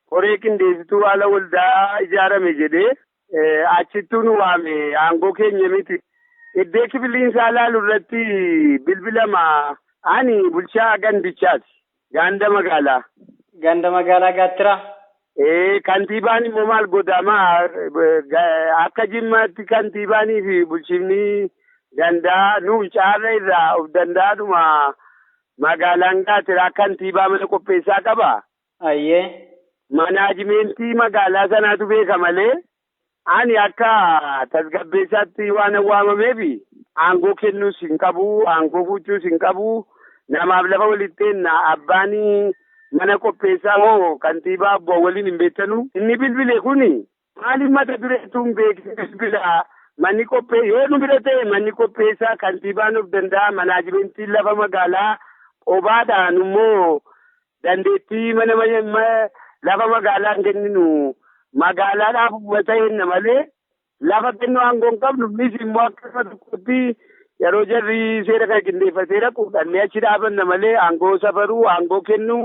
qoree qindeessituu haala waldaa ijaarame jedhee achittuu nu waame aangoo keenya miti. Iddoo kifiliinsaa laalu irratti bilbilama ani bulchaa gandichaati. Ganda magaalaa. Ganda magaalaa Gaattiraa. Kantiibaan immoo maal godhamaa akka Jimmaatti kantiibaanii fi bulchiinni gandaa nuun caarra irraa of danda'adhuma magaalaan Gaattiraa kantiibaa mana qopheessaa qaba. Ayyee. Manaajimentii magaalaa sanaatu beeka malee ani akka tasgabbeessaatti waan waamameef aangoo kennuus hin qabu, aangoo fuuchuus hin qabu, namaaf lafa walitti eenna abbaanii mana qopheessaa moo kantiibaa abbaa waliin hin beektanu. Inni bilbile kuni maaliif mata dureetu hin beekne bilbila manni qophee yoo nu bira ta'e manni qopheessaa kantiibaan of danda'a manaajimentiin lafa magaalaa qobaadhaan immoo dandeettii mana lafa magaalaa hin kenninu magaalaadhaaf uummata henna malee lafa kennu aangoo hin qabnu. Innis immoo akkasuma tokkotti yeroo jarri seera kana qindeeffatee dhaqu dhannee achi dhaabanna malee aangoo safaruu aangoo kennuu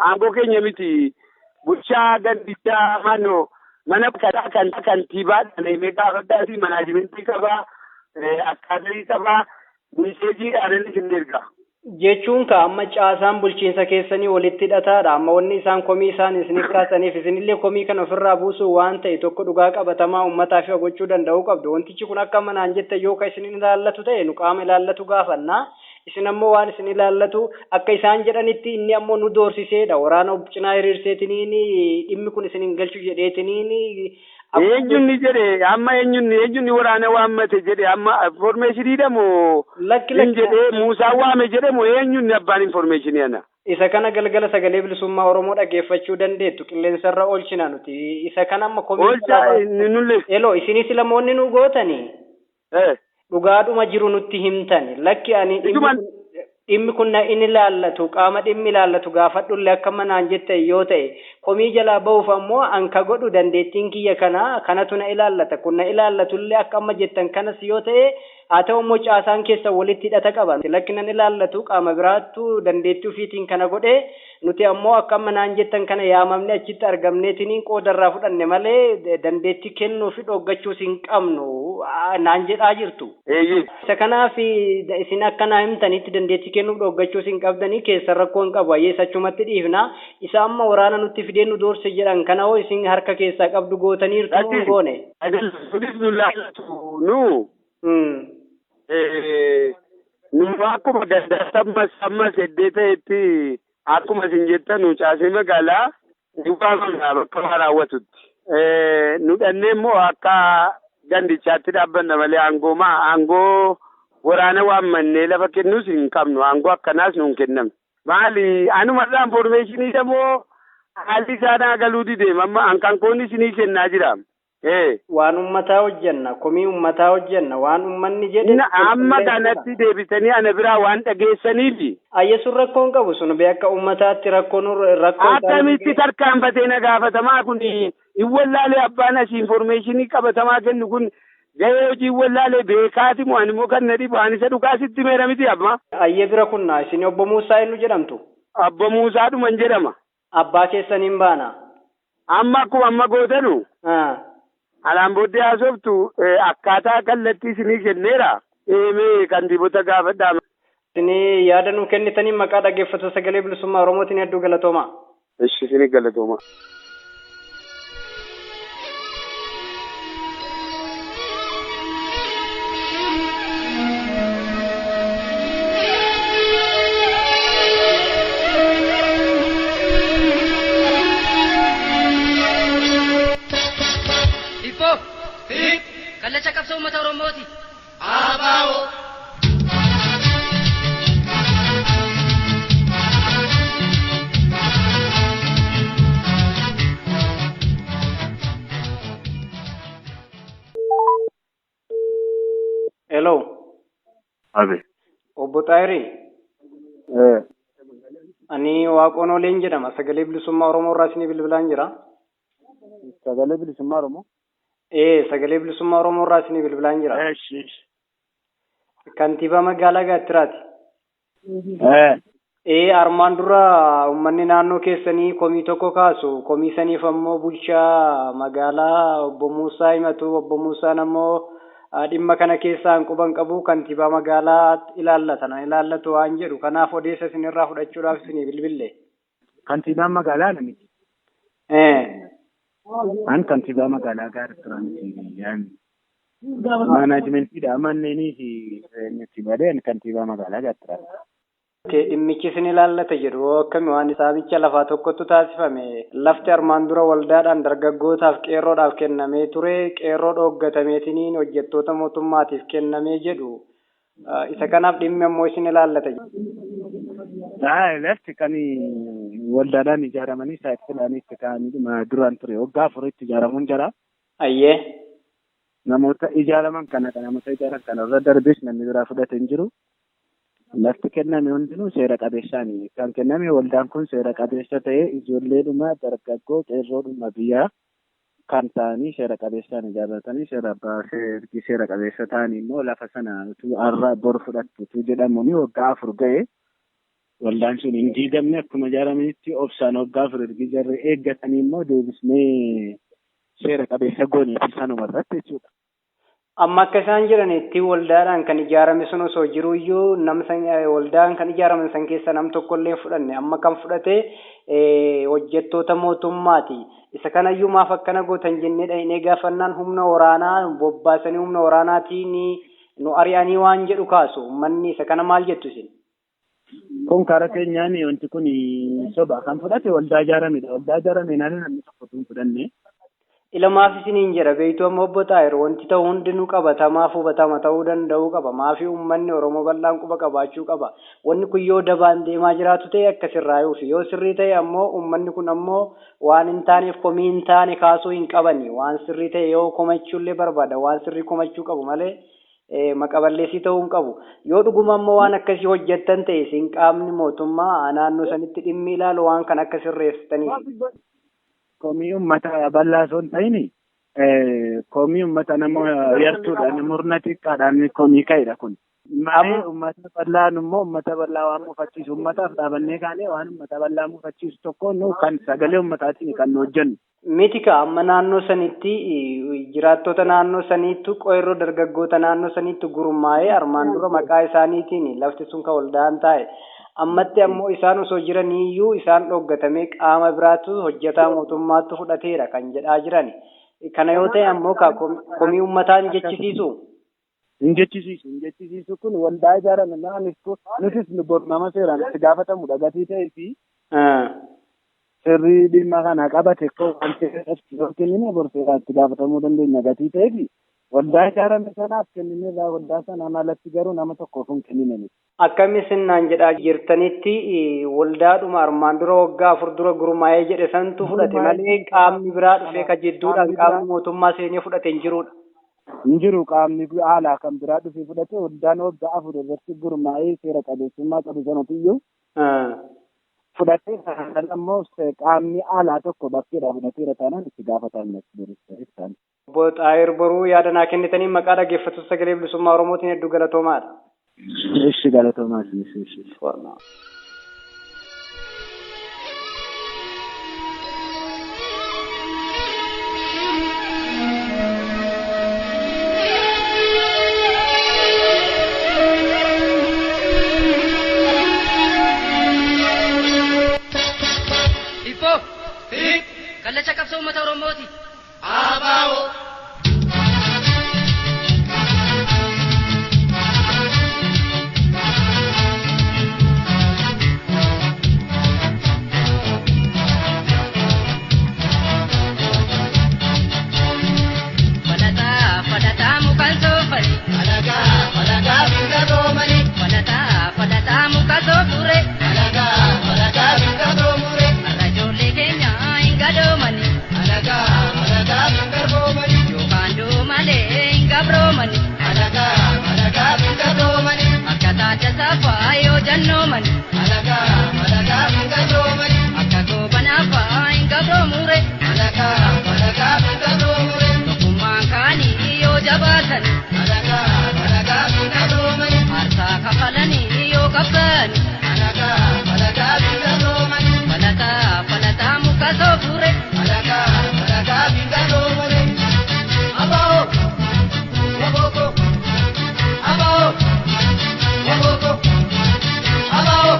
aangoo keenya miti. Bulchaa gandichaa mano mana kadhaa kan kantiibaadhaan himee gaafadhaati manaajimentii qabaa akkaatarii qabaa miseejiidhaan inni isin erga. Jechuun ka amma caasaan bulchiinsa keessanii walitti hidhataadha. Amma wanni isaan komii isaan isiniif kaasaniif isinillee komii kana ofirraa buusuu waan ta'e tokko dhugaa qabatamaa uummataaf gochuu danda'uu qabdu. Wantichi kun akka manaan jette yoo ka isin ilaallatu ta'e nu qaama ilaallatu gaafanna. Isin ammoo waan isin ilaallatu akka isaan jedhanitti inni ammoo nu doorsiseedha. Waraana of cinaa hiriirseetiniin dhimmi kun isin hin galchu jedheetiniin. Eenyunni jedhe amma eenyunni waraana waammate jedhe amma informeeshiniidha moo Lakki hin jedhee Muusaan waame jedhe moo eenyunni abbaan informeeshinii ana? Isa kana galgala Sagalee Bilisummaa Oromoo dhaggeeffachuu dandeettu qilleensarra oolchina nuti. Isa kana amma komii Oolcha nullee. Eloo isinis lamoonni nu gootanii dhugaadhuma jiru nutti himtani. Lakki ani dhimmi kun na inni ilaallatu qaama dhimmi ilaallatu gaafadhullee akka manaan jette yoo ta'e komii jalaa ba'uuf ammoo an ka godhu dandeettiin kiyya kana kanatu na ilaallata kun na ilaallatullee akka amma jettan kanas yoo ta'e haa ta'u immoo caasaan keessa walitti hidhata qaba. Lakki nan ilaallatu qaama biraattu dandeettii ofiitiin kana godhe nuti ammoo akka amma naan jettan kana yaamamne achitti argamneetiniin qoodarraa fudhanne malee dandeettii kennuu fi dhooggachuus hin qabnu naan jedhaa jirtu. Isa kanaaf isin akka naa himtanitti dandeettii kennuuf dhooggachuus hin qabdanii keessa rakkoo hin qabu. Ayyee achumatti dhiifna. Isa amma waraana nutti fidee nu doorse jedhan kana hoo isin harka keessaa qabdu gootaniirtu hin goone. Sunis nu laallatu nu. Nu akkuma gandaatti ammas ammas heddee ta'etti akkuma isin jettan nu caasee magaalaa ni waamamna bakka waa raawwatutti. Nu dhannee immoo akka gandichaatti dhaabbanna malee aangoo maa aangoo waraana waammannee lafa kennuus hin qabnu, aangoo akkanaas nuun kennamne. Maali anumarraa informeeshinii immoo haalli isaa naa galuu dideem amma hanqanqoonni isinii kennaa jira. Waan uummataa hojjenna, komii uummataa hojjenna, waan uummanni jedhe. Amma kanatti deebisanii ana biraa waan dhageessaniifi. Ayya sun rakkoo hin qabu sun bee akka uummataatti rakkoo nurra rakkoo. Akkamitti tarkaanfatee na gaafatamaa kun hin wallaalee abbaan asii informeeshinii qabatamaa kennu kun gahee hojii wallaalee beekaati moo ani immoo kan na dhibu ani isa dhugaa sitti meera miti amma. Ayya bira kunna isin obbo Muusaa eenyu jedhamtu? Obbo Muusaa dhuman jedhama. Abbaa keessaniin baana. Amma akkuma amma gootanu. Alaan booddee haasoftu akkaataa kallattii isinii kenneera. Eemee kantiibota gaafadhaa. Isinii yaada nuu kennitanii maqaa dhaggeeffattoota sagalee bilisummaa Oromootiin hedduu galatooma. Ishi isinii galatooma. Hibboo. Kallacha qabsoo uummata Oromooti. Abaa'oo. Hello. Abe. Obbo Xaayirii. Ani Waaqoon Oleen jedhama. Sagalee bilisummaa Oromoo irraa isinii bilbilaan jira. Sagalee bilisummaa Oromoo? Sagalee bilisummaa Oromoo irraa isinii bilbilaan jira. Kantiibaa magaalaa Gaattiraati. Armaan dura uummanni naannoo keessanii komii tokko kaasu. Komii saniif ammoo bulchaa magaalaa obbo Muusaa himatu. Obbo Muusaan ammoo dhimma kana keessaa hin quban qabu kantiibaa magaalaa ilaallatan ilaallatu waan jedhu. Kanaaf odeessa isinirraa fudhachuudhaaf isinii bilbille. Kantiibaan magaalaa ana miti. An kantiibaa magaalaa Gaattiraa miti. Maanaajimentiidha manneenii fi nuti malee ani kantiibaa magaalaa Gaattiraa. Dhimmichi isin ilaallata jedhu akkami waan saamicha lafaa tokkotu taasifame. Lafti armaan dura waldaadhaan dargaggootaaf qeerroodhaaf kennamee ture qeerroo dhoggatameetiniin hojjettoota mootummaatiif kennamee jedhu. Isa kanaaf dhimmi ammoo isin ilaallata jedhu. Lafti kan waldaadhaan ijaaramanii saayitii itti ka'anii duraan ture waggaa afuritti ijaaramuun jira. Ayyee. Namoota ijaaraman kana namoota ijaaran kana irra darbees namni biraa fudhate hin jiru. Lafti kenname hundinuu seera qabeessaani. Kan kenname waldaan kun seera qabeessa ta'ee ijoolleedhuma dargaggoo qeerroodhuma biyyaa kan ta'anii seera qabeessaan ijaarratanii seera abbaa seera qabeessa ta'anii immoo lafa sana utuu har'a bor fudhattu utuu jedhamuuni waggaa 4 ga'e. Waldaan sun hin diigamne akkuma ijaaramanitti obsaan waggaa 4 ergi jarri eeggatanii immoo deebisnee seera qabeessa gooneef sanuma irratti jechuudha. Amma akka isaan jedhanitti waldaadhaan kan ijaarame sun osoo jiru iyyuu waldaan kan ijaarame san keessa nam tokkollee fudhanne amma kan fudhate hojjettoota mootummaati. Isa kanayyuu maaf akkana gootan jennee dhahinee gaafannaan humna waraanaa bobbaasanii humna waraanaatiin nu ari'anii waan jedhu kaasu. Uummanni isa kana maal jettu isin? Kun karaa keenyaan wanti kun soba kan fudhate waldaa ijaaramedha. Waldaa ijaarame naannoo namni tokko hin fudhanne. Ilmaaf isiniin jedha beektuu amma obbo Xaayir wanti ta'u hundinuu qabatamaaf hubatama ta'uu danda'uu qaba. Maafi uummanni Oromoo bal'aan quba qabaachuu qaba. Wanni kun yoo dabaan deemaa jiraatu ta'e akka sirraayuuf yoo sirrii ta'e ammoo uummanni kun ammoo waan hin taaneef komii hin taane kaasuu hin qabani. Waan sirrii ta'e yoo komachuullee barbaada waan sirrii komachuu qabu malee maqaballeessii ta'uu hin qabu. Yoo dhuguma ammoo waan akkasii hojjettan ta'e isin qaamni mootummaa naannoo sanitti dhimmi ilaalu waan kan akka sirreessitaniif. Komii uummata bal'aa osoo hin ta'in komii uummata nama yartuudhaan murna xiqqaadhaan komii ka'edha kun. Malee uummata bal'aan immoo uummata bal'aa waan mufachiisu uummataaf dhaabannee kaanee waan uummata bal'aa mufachiisu tokko nu kan sagalee uummataatiin kan nu hojjennu. Miti ka amma naannoo sanitti jiraattota naannoo saniittu qeerroo dargaggoota naannoo saniittu gurmaa'ee armaan dura maqaa isaaniitiin lafti sun kan waldaan taa'e. Ammatti ammoo isaan osoo jiraniiyyuu isaan dhoggatamee qaama biraatu hojjetaa mootummaatti fudhateera kan jedhaa jiran. Kana yoo ta'e ammoo komii uummataan jechisiisu. Hin jechisiisu kun waldaa ijaarame nutis nama seeraan itti gaafatamudha gatii ta'ee fi sirrii dhimma kana qabate waan ta'eef yoo kennine bor seeraan itti gaafatamuu dandeenya gatii ta'ee fi waldaa ijaarame sanaaf kennineerraa waldaa sanaan alatti garuu nama tokkoof hin kennine. Akkami sinnaan jedhaa jirtanitti waldaadhuma armaan dura waggaa 4 dura gurmaa'ee jedhe santu fudhate malee qaamni biraa dhufee ka jidduudhaan qaamni mootummaa seenee fudhate hin jirudha. Hin jiru qaamni haalaa kan biraa dhufee fudhate waldaan waggaa 4 irratti gurmaa'ee seera qabeessummaa qabu sanatiyyuu fudhatee sanaan ammoo qaamni alaa tokko bakkeedhaa fudhateera taanaan itti gaafatamna. Obbo Xaayir Boruu yaada naa kennitanii maqaa dhaggeeffattoota sagalee bilisummaa Oromootiin hedduu galatoomaadha. Ishi galatoomaa. Kallacha qabsoo uummata Oromooti. Abaa'oo. Falataa falataa mukaan soofani. Falagaa falagaa binga soomani. Falataa falataa muka soofure. Falagaa falagaa binga soomure. Har'a ijoollee keenya hin gadoomani. Falagaa falagaa binga soomani. Yookaan doomalee hin gabroomani. Falagaa falagaa binga soomani. Akka taata saafaa yoo jannoomani. Falagaa falagaa binga soomani. Akka goobanaafaa hin gabroomure. Falagaa falagaa binga soomure. Tokkummaan kaanii yoo jabaatan. Falagaa falagaa binga soomani. Aarsaa kafalanii yoo qabsaani. Falagaa falagaa binga soomani. Falataa falataa muka soofure. Falagaa falagaa binga soomani. Abaa'oo wabooko abaa'oo wabooko abaa'oo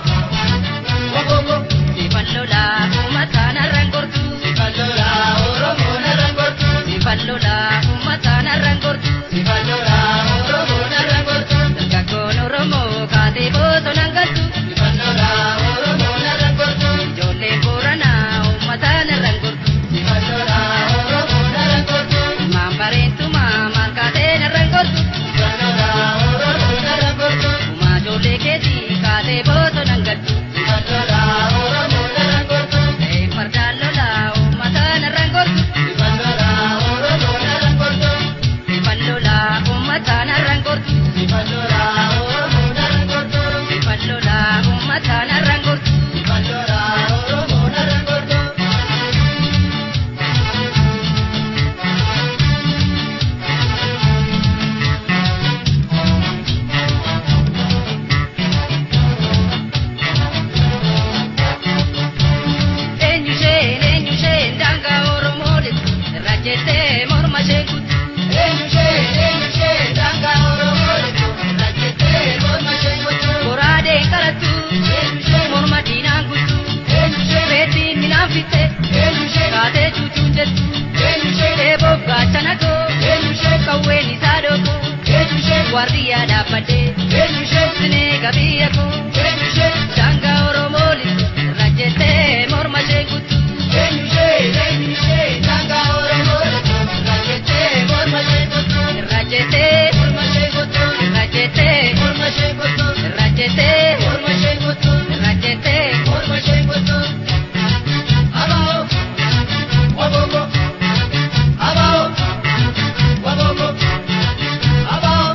wabooko. Sifan lolaa uummataan har'aan gortu. Sifan lolaa Oromoon har'aan gortu. Sifan lolaa uummataan har'aan gortu. Sifan lolaa Oromoon har'aan gortu. Dargaggoon Oromoo kaatee bosonaan galtu. Sifan lolaa Oromoon har'aan gortu. Ijoolleen Booranaa uummataan har'aan gortu. Sifan lolaa Oromoon har'aan gortu. Ilmaan bareentumaa maal kaateen har'aan gortu. Sifan lolaa Oromoon har'aan gortu. Uumaa ijoollee keetii kaatee bosonaan galtu. Sifan lolaa Oromoon har'aan gortu. Ta'ee fardaan lolaa uummataan har'aan gortu. Sifan lolaa Oromoon har'aan gortu. Sifan lolaa uummataan har'aan gortu. Sifan lolaa Oromoon har'aan gortu. Sifan lolaa uummataan har'aan gortu. Sifan lolaa Oromoon har'aan gortu. Eenyu isheen daangaa Oromoo dhibbu irra jettee morma isheen kuttu. Eenyu isheen daangaa Oromoo dhibbu irra jettee morma isheen kuttu. Goraadeen qarattu morma diinaan kuttu. Eenyu isheen Reettiin minaan fitte eenyu isheen kaatee cuucuun jettu. eenyu isheen Eeboof gaachana koo eenyu isheen qawween isaa dhookoo eenyu isheen waardiyyaa dhaabbadhee eenyu isheen sinee gabiyya koo eenyu isheen daangaa Oromoo dhibbu irra jettee morma isheen kuttu. eenyu isheen daangaa Oromoo dhibbu irra jettee morma isheen kuttu. Irra jettee Morma isheen kuttu. irra jettee Morma isheen kuttu. irra jettee Morma isheen kuttu. irra jettee. Morma isheen kuttu. Abaa'oo wabooko abaa'oo wabooko abaa'oo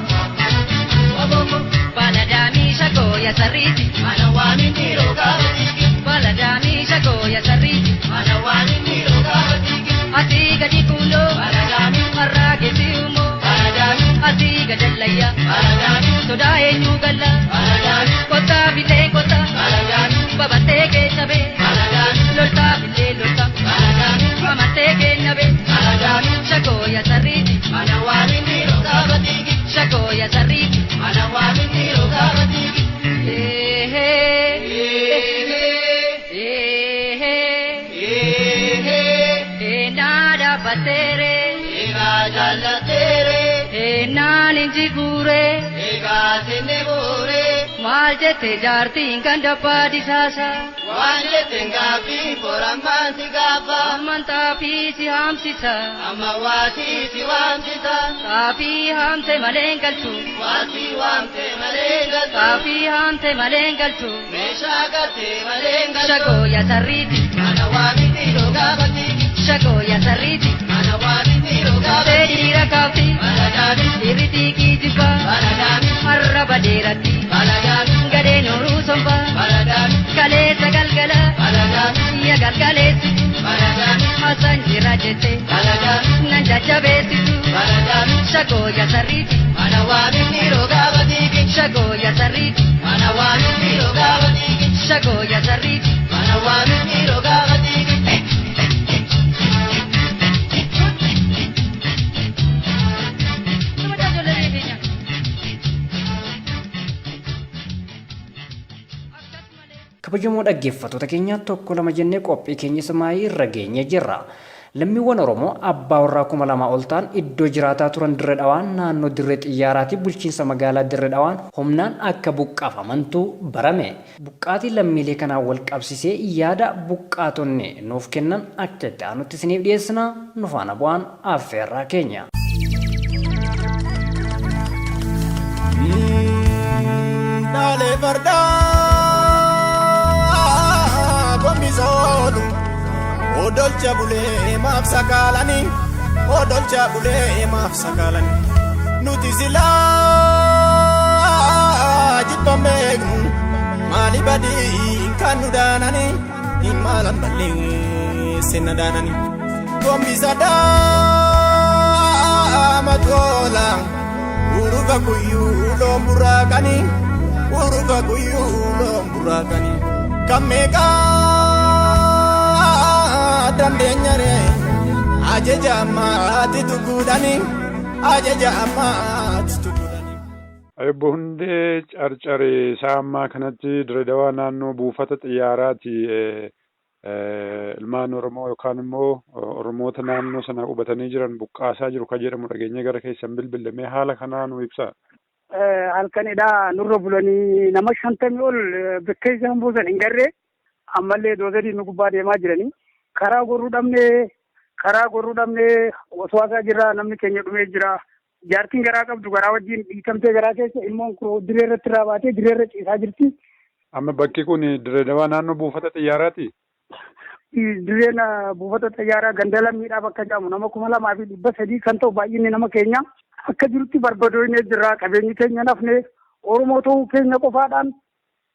wabooko. Baladaamii shakoo ya sarriiti. Mana waamin dhiiroo gaafa dhiigi. Baladaamii shakoo ya sarriiti. Mana waamin dhiiroo gaafa dhiigi. Asii gadi kuuloo Baladaamii har'aa geessi umoo baladaamii asii gadallayya baladaamii sodaa eenyu galla baladaamii kottaa billee kottaa baladaamii babattee keessa bee baladaamii loltaa billee lolta baladaamii amattee keenya bee baladaamii. shakoo ya sarriiti Mana waamin dhiiroo gaafa dhiigi. shakoo ya sarriiti. Mana waamin dhiiroo gaafa dhiigi. Eehee Eehee eehee eehee eenaa dhaabbatteere eegaa jaallateere eehee. Jennaan inji guuree. Egaa sinni buuree. Maal jette jaartiin kan dabbaa disaasa. Waan jette gaaffii borammaan si gaafa. Amman xaafii si haamsisa. Amma waatii si waamsisa. Xaafii haamte malee hin galchu. Waatii waamte malee hin galchu. Xaafii haamte malee hin galchu. Meeshaa galtee malee hin galchu. Shagoo yaa sarriiti. Mana waamiti yoo gaafatti. Shagoo yaa sarriiti. Mana waamiti yoo gaafatti. Fedhiira kaafti. Baladaami. Dhiirri xiiqii jibba. Baladaami. Arraba dheeratti. Baladaami. Gadheen horuu somba. Baladaami. Kaleessa galgala. Baladaami. Ya galgaleessitu. Baladaami. Hasan jira jette. Baladaami. Nan jajjabeessitu. Baladaami. Shagoo yaa sarriiti. Mana waamiti yoo gaafatti. Shagoo yaa sarriiti. Mana waamiti yoo gaafatti. Shagoo yaa sarriiti. Mana waamiti yoo gaafatti. Kabajamoo dhaggeeffattoota keenya, tokko lama jennee qophii keenya samaayii irra geenye jirra. Lammiiwwan Oromoo abbaa warraa 2000 ol ta'an iddoo jiraataa turan Dirree Dhawaan naannoo Dirree Xiyyaaraatii bulchiinsa magaalaa Dirree Dhawaan humnaan akka buqqaafamantu barame. Buqqaatii lammiilee kanaan wal qabsiisee yaada buqqaatonni nuuf kennan akka itti aanutti isiniif dhiyeessina, nu faana bu'aan affeerraa keenya. Dhaalee fardaa gombisa oolu, odolcha bulee maaf sakaalanii, odolcha bulee maaf sakaalanii. Nuti silaa jibban beeknu, maali badii kan nu daananii, hin maalan balleessinna daananii. Gombisa daama toola, urufa kuyyuu loon buraaqanii, urufa guyyuu loon buraaqanii. Kan meeqaa dandeenyare ajaja ammaatti tukuudhanii, ajaja ammaatti tukuudhanii. Obbo Hundee Carcaree, isaa ammaa kanatti Dirredawaa naannoo buufata xiyyaaraati ilmaan Oromoo yookaan immoo Oromoota naannoo sana qubatanii jiran buqqaasaa jiru kan jedhamu dhageenye gara keessan bilbilamee, haala kanaa nu ibsa. Halkanidha nurra bulanii nama 50 ol bakka isaan buusan hin garree, ammallee doozarii nu gubbaa deemaa jiranii, karaa gorruu dhabnee, karaa gorruu dhabnee waswaasaa jirra. Namni keenya dhumee jira. Jaartiin garaa qabdu garaa wajjin dhiitamtee, garaa keessa ilmoon diree irratti irraa baatee diree irra ciisaa jirti. Amma bakki kun Dirredawaa naannoo buufata xiyyaaraati? Dirreen buufata xiyyaaraa ganda lammiidhaa bakka jedhamu, nama 2300 kan ta'u baay'inni nama keenya akka jirutti barbaadoonee jirra. Qabeenyi keenya nafne, Oromoo ta'uu keenya qofaadhaan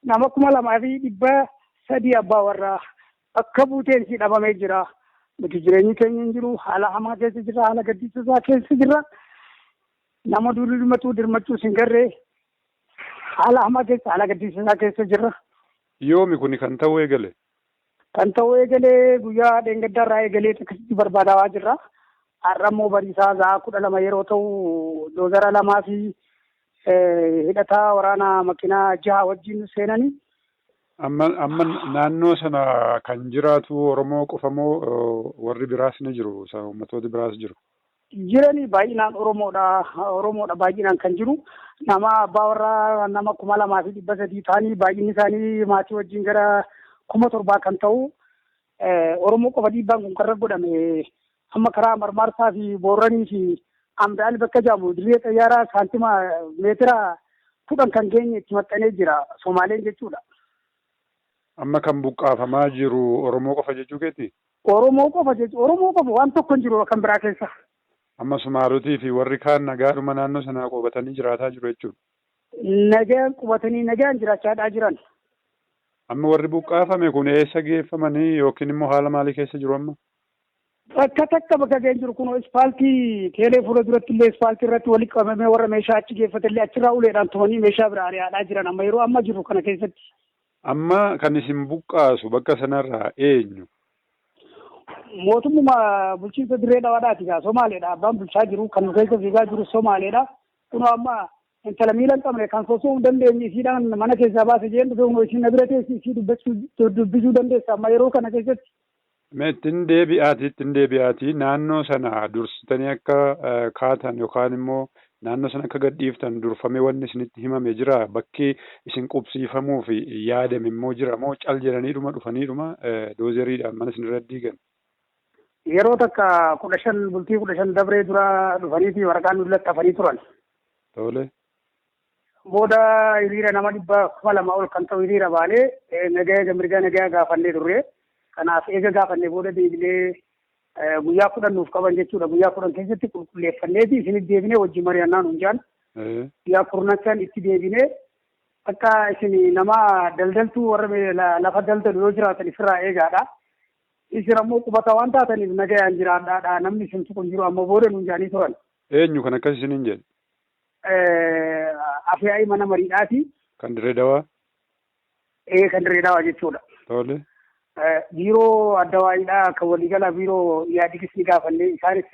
nama 2300 abbaa warraa akka buuteen si dhabamee jira. Nuti jireenyi keenya hin jiru, haala hamaa keessa jirra, haala gaddisiisaa keessa jirra. Nama durii dirmachuu dirmachuus hin garree, haala hamaa keessa, haala gaddisiisaa keessa jirra. Yoomi kuni kan ta'uu eegale? Kan ta'uu eegalee guyyaa dheengaddaarraa eegalee akkasitti barbaadamaa jirra. Har'a immoo bariisaa sa'a 12 yeroo ta'u doozara lamaa fi hidhataa waraanaa makiinaa jaha wajjin seenanii. Amma naannoo sana kan jiraatu Oromoo qofa moo warri biraas ni jiru? Uummattooti biraas jiru? Jiranii, baay'inaan Oromoodha. Oromoodha baay'inaan kan jiru. Nama abbaa warraa nama 2300 ta'anii, baay'inni isaanii maatii wajjin gara 7000 kan ta'u Oromoo qofa dhiibbaan kun kan godhame. Amma karaa Marmaarsaa fi Booranii fi Amdaal bakka jedhamu dirree xayyaaraa saantima meetira 10 kan geenye itti maxxanee jira Somaaleen jechuudha. Amma kan buqqaafamaa jiru Oromoo qofa jechuu keeti? Oromoo qofa jechuudha. Oromoo qofa, waan tokko hin jiru kan biraa keessa. Amma Sumaalotii fi warri kaan nagaadhuma naannoo sana qubatanii jiraataa jiru jechuudha. Nagaan qubatanii nagaan jiraachaadhaa jiran. Amma warri buqqaafame kun eessa geeffamanii yookiin immoo haala maalii keessa jiru amma? Bakka takka bakka ga'een jiru kun ispaaltii teelee fuula duratti illee ispaaltii irratti walitti qabamee, warra meeshaa achi geeffate illee achirraa uleedhaan tumanii meeshaa bira ari'aadhaa jiran amma yeroo amma jiru kana keessatti. Amma kan isin buqqaasu bakka sanarraa eenyu? Mootummaa bulchiinsa Dirree Dhawaadhaati gaa, Somaaleedha abbaan bulchaa jiru, kan nu keessa fiigaa jiru Somaaleedha. Kunoo amma intala miila hin qabne kan sosso'uu hin dandeenye isiidhaan mana keessaa baase jeen dhufe, kunoo isiin na bira teessi, isii dubbachuu dubbisuu dandeessa amma yeroo kana keessatti. Mee ittiin deebi'aatii, naannoo sana dursitanii akka kaatan yookaan immoo Naannoo sana akka gadhiiftan durfamee wanni isinitti himame jira. Bakki isin qubsiifamuu fi yaadame immoo jira moo cal jedhaniidhuma dhufaniidhuma doozeriidhaan mana isinirra diigan? Yeroo takka 15 bultii 15 dabree dura dhufaniiti waraqaan nu laxxafanii turan. Tole. Booda hiriira nama 2,000 ol kan ta'u hiriira baanee nagaya mirgaa nagaya gaafannee turre. Kanaaf eega gaafannee booda deebinee guyyaa 10 nuuf qaban jechuudha. Guyyaa 10 keessatti qulqulleeffanneeti isinitti deebinee wajjin mari'annaa nuun jaan. Guyyaa kurnachaan itti deebinee akka isin nama daldaltuu warra lafa daldalu yoo jiraatan ifirraa eegaadha. Isin ammoo qubata waan taataniif nagayaan jiraadhaadha. Namni isin tuqu hin jiru amma booda nuun jaanii turan. Eenyu kan akkas isiniin jedhe? Afyaa'ii mana mariidhaati. Kan Dirree Dawaa? Ee, kan Dirree Dawaa jechuudha. Tole. Biiroo addawaayiidhaa kan waliigalaa biiroo Iyaadigis ni gaafanne, isaanis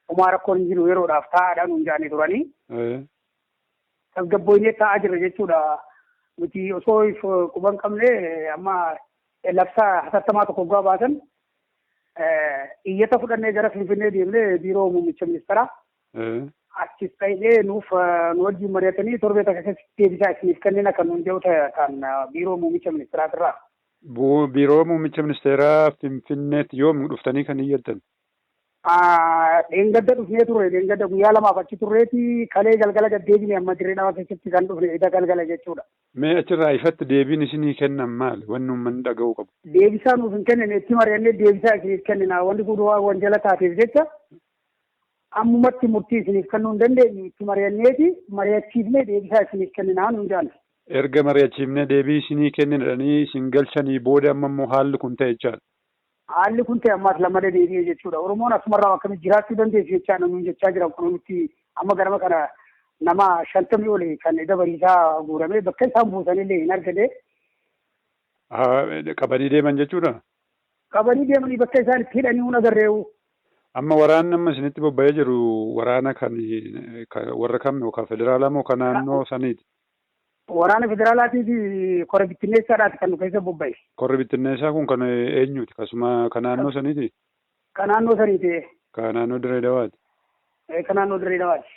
homaa rakkoon hin jiru yeroodhaaf taa'aadha nuun jaanii turanii. Tasgabboonee taa'aa jirra jechuudha. Nuti osoo quban qabne amma labsaa hatattamaa tokko gaafa baasan iyyata fudhannee gara Finfinnee deemnee biiroo muummicha ministeeraa achis ta'ee nuuf nu wajjin mari'atanii torbee takka keessatti deebisaa isiniif kanneen akka nuun jedhu kan biiroo muummicha ministeeraatirraa. Biiroo muummicha ministeeraa Finfinneetti yoom dhuftanii kan iyyattan? Dheengadda dhufnee turre. Dheengadda guyyaa lamaaf achi turreeti kalee galgala gad deebine, amma Dirree Dhawaa keessatti kan dhufne ida galgala jechuudha. Mee achirraa ifatti deebiin isinii kennan maali? Wanni uummanni dhaga'uu qabu. Deebisaa nuuf hin kennine. Itti mari'annee deebisaa isiniif kennina, wanti kun waan wanjala taateef jecha ammumatti murtii isiniif kennuu hin dandeenyu, itti mari'anneeti mari'achiifnee deebisaa isiniif kenninaa nuun jaan. Erga mari'achiifnee deebii isinii kenninadhanii isin galchanii booda amma immoo haalli kun ta'e jechaadha. Haalli kun ta'e ammaas lammalee deebi'ee jechuudha. Oromoon asumarraa akkamitti jiraachuu dandeessu jechaa nuun jechaa jiran kun nutti amma garama kana nama 50 oli kan ida bariisaa guuramee bakka isaan buusanillee hin argine. Qabanii deeman jechuudha. Qabanii deemanii bakka isaan itti hidhanii hin agarreewu. Amma waraanni amma isinitti bobba'ee jiru waraana kan warra kam yookaan federaalaa moo kan naannoo saniiti? Waraana federaalaatii fi kora bittinneessaadhaati kan nu keessa bobba'e. Korri bittinneessaa kun kan eenyuti? Kasuma kan naannoo saniiti? Kan naannoo saniiti. Kan naannoo Dirree Dawaati? Kan naannoo Dirree Dawaati.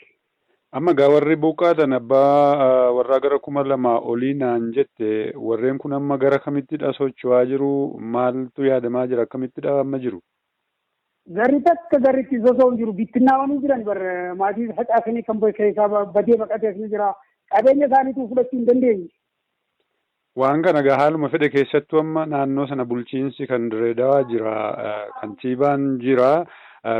Amma gaa warri buqqaatan abbaa warraa gara 2,000 olii naan jette, warreen kun amma gara kamittidha socho'aa jiru? Maaltu yaadamaa jira? Akkamittidha amma jiru? Garri takka garri itti sosoo hin jiru, bittinnaawanii jiran bar, maatii facaasanii kan keessaa badee baqatee ni jira. Qabeenya isaaniitu fudhachuu hin dandeenye. Waan kana gaa haaluma fedhe keessattuu amma naannoo sana bulchiinsi kan Dirree Dawaa jira, kantiibaan jira.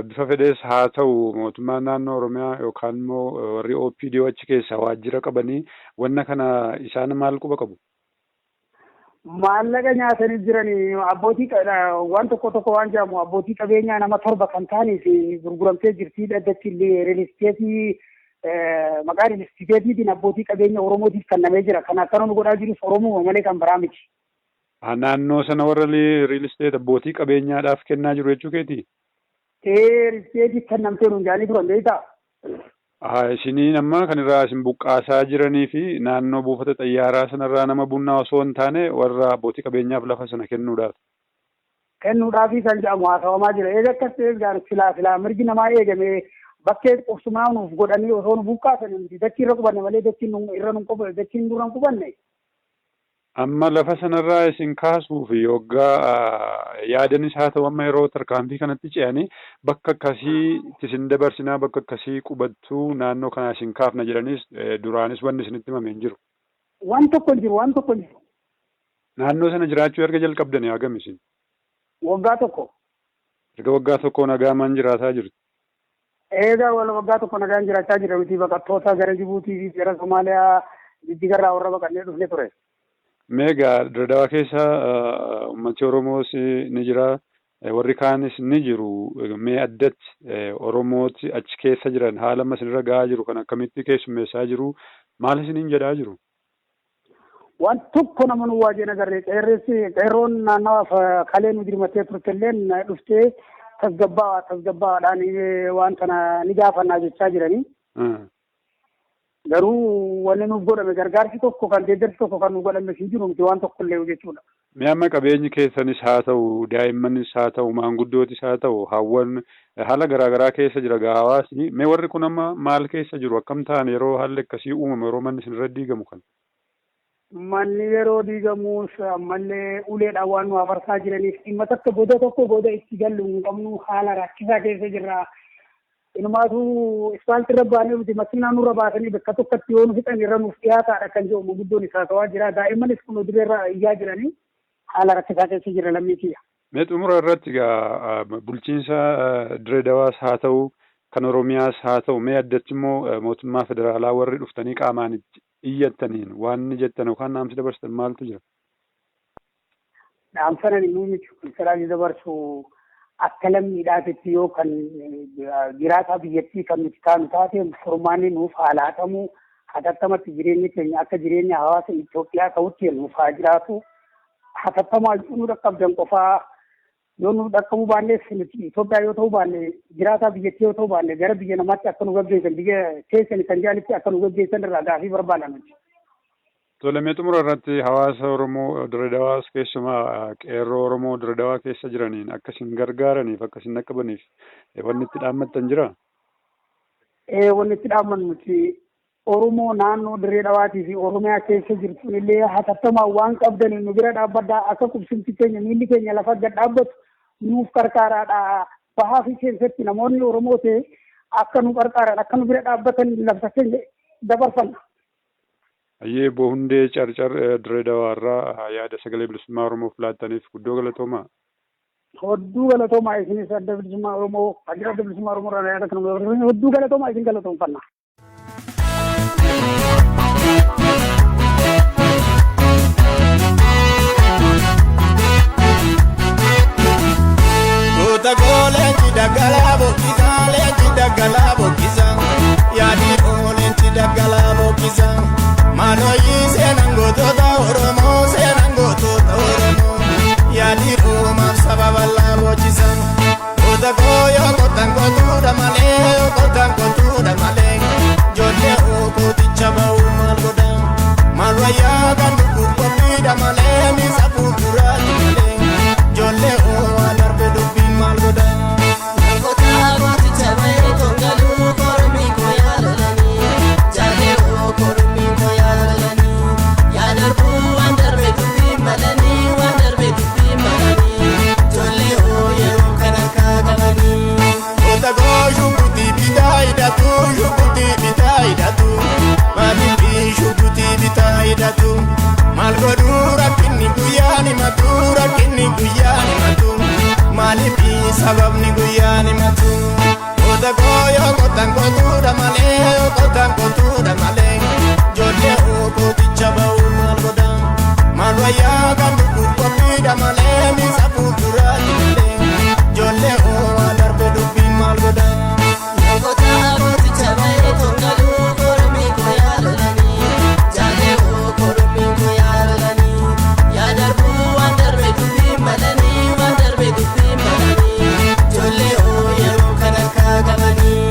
Bifa fedhees haa ta'u mootummaan naannoo Oromiyaa yookaan immoo warri OPDO achi keessaa waajjira qabanii wanna kana isaan maal quba qabu? Maallaqa nyaatanii jiranii abbootii waan tokko tokko waan jedhamu abbootii qabeenyaa nama torba kan ta'anii fi gurguramtee jirti dhaddachi illee real estate maqaa real estateiitiin abbootii qabeenya Oromootiif kennamee jira. Kan akkana nu godhaa jirus Oromoo malee kan biraa miti. Naannoo sana warra real estate abbootii qabeenyaadhaaf kennaa jiru jechuu keeti? Ee, real estateiif kennamtee nuun jaanii turan, beektaa? Isiniin amma kan irraa isin buqqaasaa jiranii fi naannoo buufata xayyaaraa sanarraa nama bunnaa osoo hin taane warra abbootii qabeenyaaf lafa sana kennuudhaaf. Kennuudhaafi kan jedhamu haasawamaa jira. Eega akkas ta'eef gaan silaa silaa mirgi namaa eegame bakkee qubsumaa nuuf godhanii osoo nu buqqaasan miti dachii irra qubanne malee dachiin irra nu dachiin dura hin qubanne. Amma lafa sanarraa isin kaasuu fi yoggaa yaadanis haa ta'u amma yeroo tarkaanfii kanatti ce'anii bakka akkasii isin dabarsinaa, bakka akkasii qubattuu, naannoo kanaa isin kaafna jedhanis duraanis wanni isinitti himame hin jiru. Waan tokko hin jiru, waan tokko hin jiru. Naannoo sana jiraachuu erga jalqabdanii hagam isin? Waggaa tokko. Erga waggaa tokko nagaamaan jiraataa jirtu. Egaa waggaa tokko nagaan jiraachaa jira miti, baqattoota gara Jibuutii fi gara Somaaliyaa Jijjigarraa warra baqannee dhufne ture. Meegaa Dirredawaa keessa uummati Oromoos ni jira, warri kaanis ni jiru. Mee addatti Oromooti achi keessa jiran haala amma isinirra gahaa jiru kan akkamitti keessummeessaa jiru? Maal isiniin jedhaa jiru? Waan tokko nama nu waajjeen agarre. Qeerressi qeerroon naannawaaf kalee nu dirmattee turtelleen dhuftee tasgabbaa tasgabbaadhaan waan kana ni gaafannaa jechaa jiranii. Garuu wanni nuuf godhame gargaarsi tokko kan deeggarsi tokko kan nu godhame hin jiru miti, waan tokko illee jechuudha. Mee amma qabeenyi keessanis haa ta'u, daa'immanis haa ta'u, maanguddootis haa ta'u, hawwan haala garaa garaa keessa jira gaa hawaasni. Mee warri kun amma maal keessa jiru? Akkam ta'an yeroo haalli akkasii uumamu yeroo manni isin irra diigamu kana? Manni yeroo diigamus ammallee uleedhaan waan nu afarsaa jiraniif dhimma takka goda tokko goda itti gallu hin qabnu haala rakkisaa keessa jirra. Inumaatu ispaaltii irra baanee nuti makiinaa nurra baasanii bakka tokkotti yoo nu fixan irra nuuf dhiyaataadha kan jedhu gurguddoon isaa ta'aa jira. Daa'immanis kun dirreerra iyyaa jiranii haala rakkisaa keessa jira lammii kiyya. Mee xumura irratti egaa bulchiinsa Dirree Dawaas haa ta'u kan Oromiyaas haa ta'u mee addatti immoo mootummaa federaalaa warri dhuftanii qaamaan itti iyyattaniin waan inni jettan yookaan dhaamsi dabarsitan maaltu jira? Dhaamsa ani muummichi ministeeraa dabarsu akka lammiidhaatitti yoo kan jiraataa biyyattii kan nuti taanu taate furmaanni nuuf haa laatamu hatattamatti jireenyi keenya akka jireenya hawaasa Itoophiyaa ta'utti nuuf haa jiraatu hatattamaa yoo nu dhaqqabdan qofaa yoo nu dhaqqabuu baannes nuti Itoophiyaa yoo ta'uu baanne jiraataa biyyattii yoo ta'uu baanne gara biyya namaatti akka nu gaggeessan biyya keessan kan jedhanitti akka nu gaggeessan irraa gaafii barbaanna nuti. Tole mee xumura irratti hawaasa Oromoo Dirree Dawaas keessumaa qeerroo Oromoo Dirree Dawaa keessa jiraniin akka isin gargaaraniif akka isin dhaqqabaniif wanni itti dhaammattan jira? Ee wanni itti dhaammannu nuti Oromoo naannoo Dirree Dawaatii fi Oromiyaa keessa jirtu illee hatattamaan waan qabdaniin nu bira dhaabbadhaa akka qubsimti keenya miilli keenya lafa gad dhaabbatu nuuf qarqaaraadha. Bahaa fi keessatti namoonni Oromoo ta'e akka nu qarqaaran akka nu bira dhaabbatan labsa keenya dabarfanna. Hayyee Obbo Hundee Carcar Dirree Dawaa irraa yaada Sagalee Bilisummaa Oromoof laattaniif guddoo galatoomaa. Hodduu galatoomaa isinis Adda Bilisummaa Oromoo Waajjira Adda Bilisummaa Oromoo irraa yaada kana nu dabarsitaniif hodduu galatoomaa isin galatoomfanna. Goota koo leenci daggalaa bokkisaa leenci daggalaa bokkisaa yaadii koo leenci daggalaa bokkisaa maalooyii seenan gootota Oromoo seenan gootota Oromoo yaadii koo maaf saba bal'aa boochisaa goota koo yoo kottan kotuudha malee yoo kottan kotuudha malee ijoollee kooticha ba'uu maal godhaa maal wayyaa kan dhuguuf qophiidha malee miisa fuulduraati malee. Ijoollee waan darbe dubbiin maal godha? Goota gooticha bahee tongaluu kormi koo yaalalanii jaalee hoo kormi koo yaalalanii yaa darbuu waan darbe dubbiin malanii waan darbe dubbiin malanii ijoollee hoo yeroo kan harkaa qabanii. Goota koo shukutii bitaa hidhatu shukutii bitaa hidhatu maaliif shukutii bitaa hidhatu maal godhuu rakkinni guyyaan himatu rakkinni guyyaan himatu maaliif sababni guyyaan himatu. Goota koo yoo kottan kotuudha malee yoo kottan kotuudha malee ijoollee kooticha ba'uu maal godha maal wayyaa kan dhuguuf qophiidha malee miisa fuulduraati malee ijoollee waan darbe dubbiin maal godha. Goota gooticha bahee tongaluu kormi koo yaalalanii jaalee hoo kormi koo yaalalanii yaa darbuu waan darbe dubbiin malanii waan darbe dubbiin malanii ijoollee hoo yeroo kan harkaa qabanii.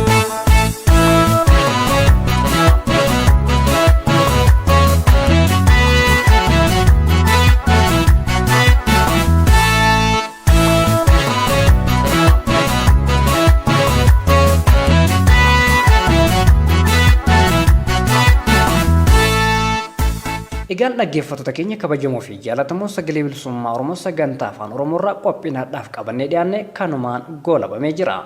Egaan dhaggeeffattoota keenya kabajamoo fi jaalatamoo sagalee bilisummaa Oromoo sagantaa afaan Oromoo irraa qophiin har'aaf qabannee dhiyaanne kanumaan goolabamee jira.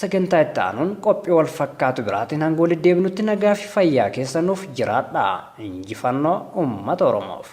Sagantaa itti aanuun qophii wal fakkaatu biraatiin hanga walitti deebinutti nagaa fi fayyaa keessa nuuf jiraadha. Injifannoo uummata Oromoof.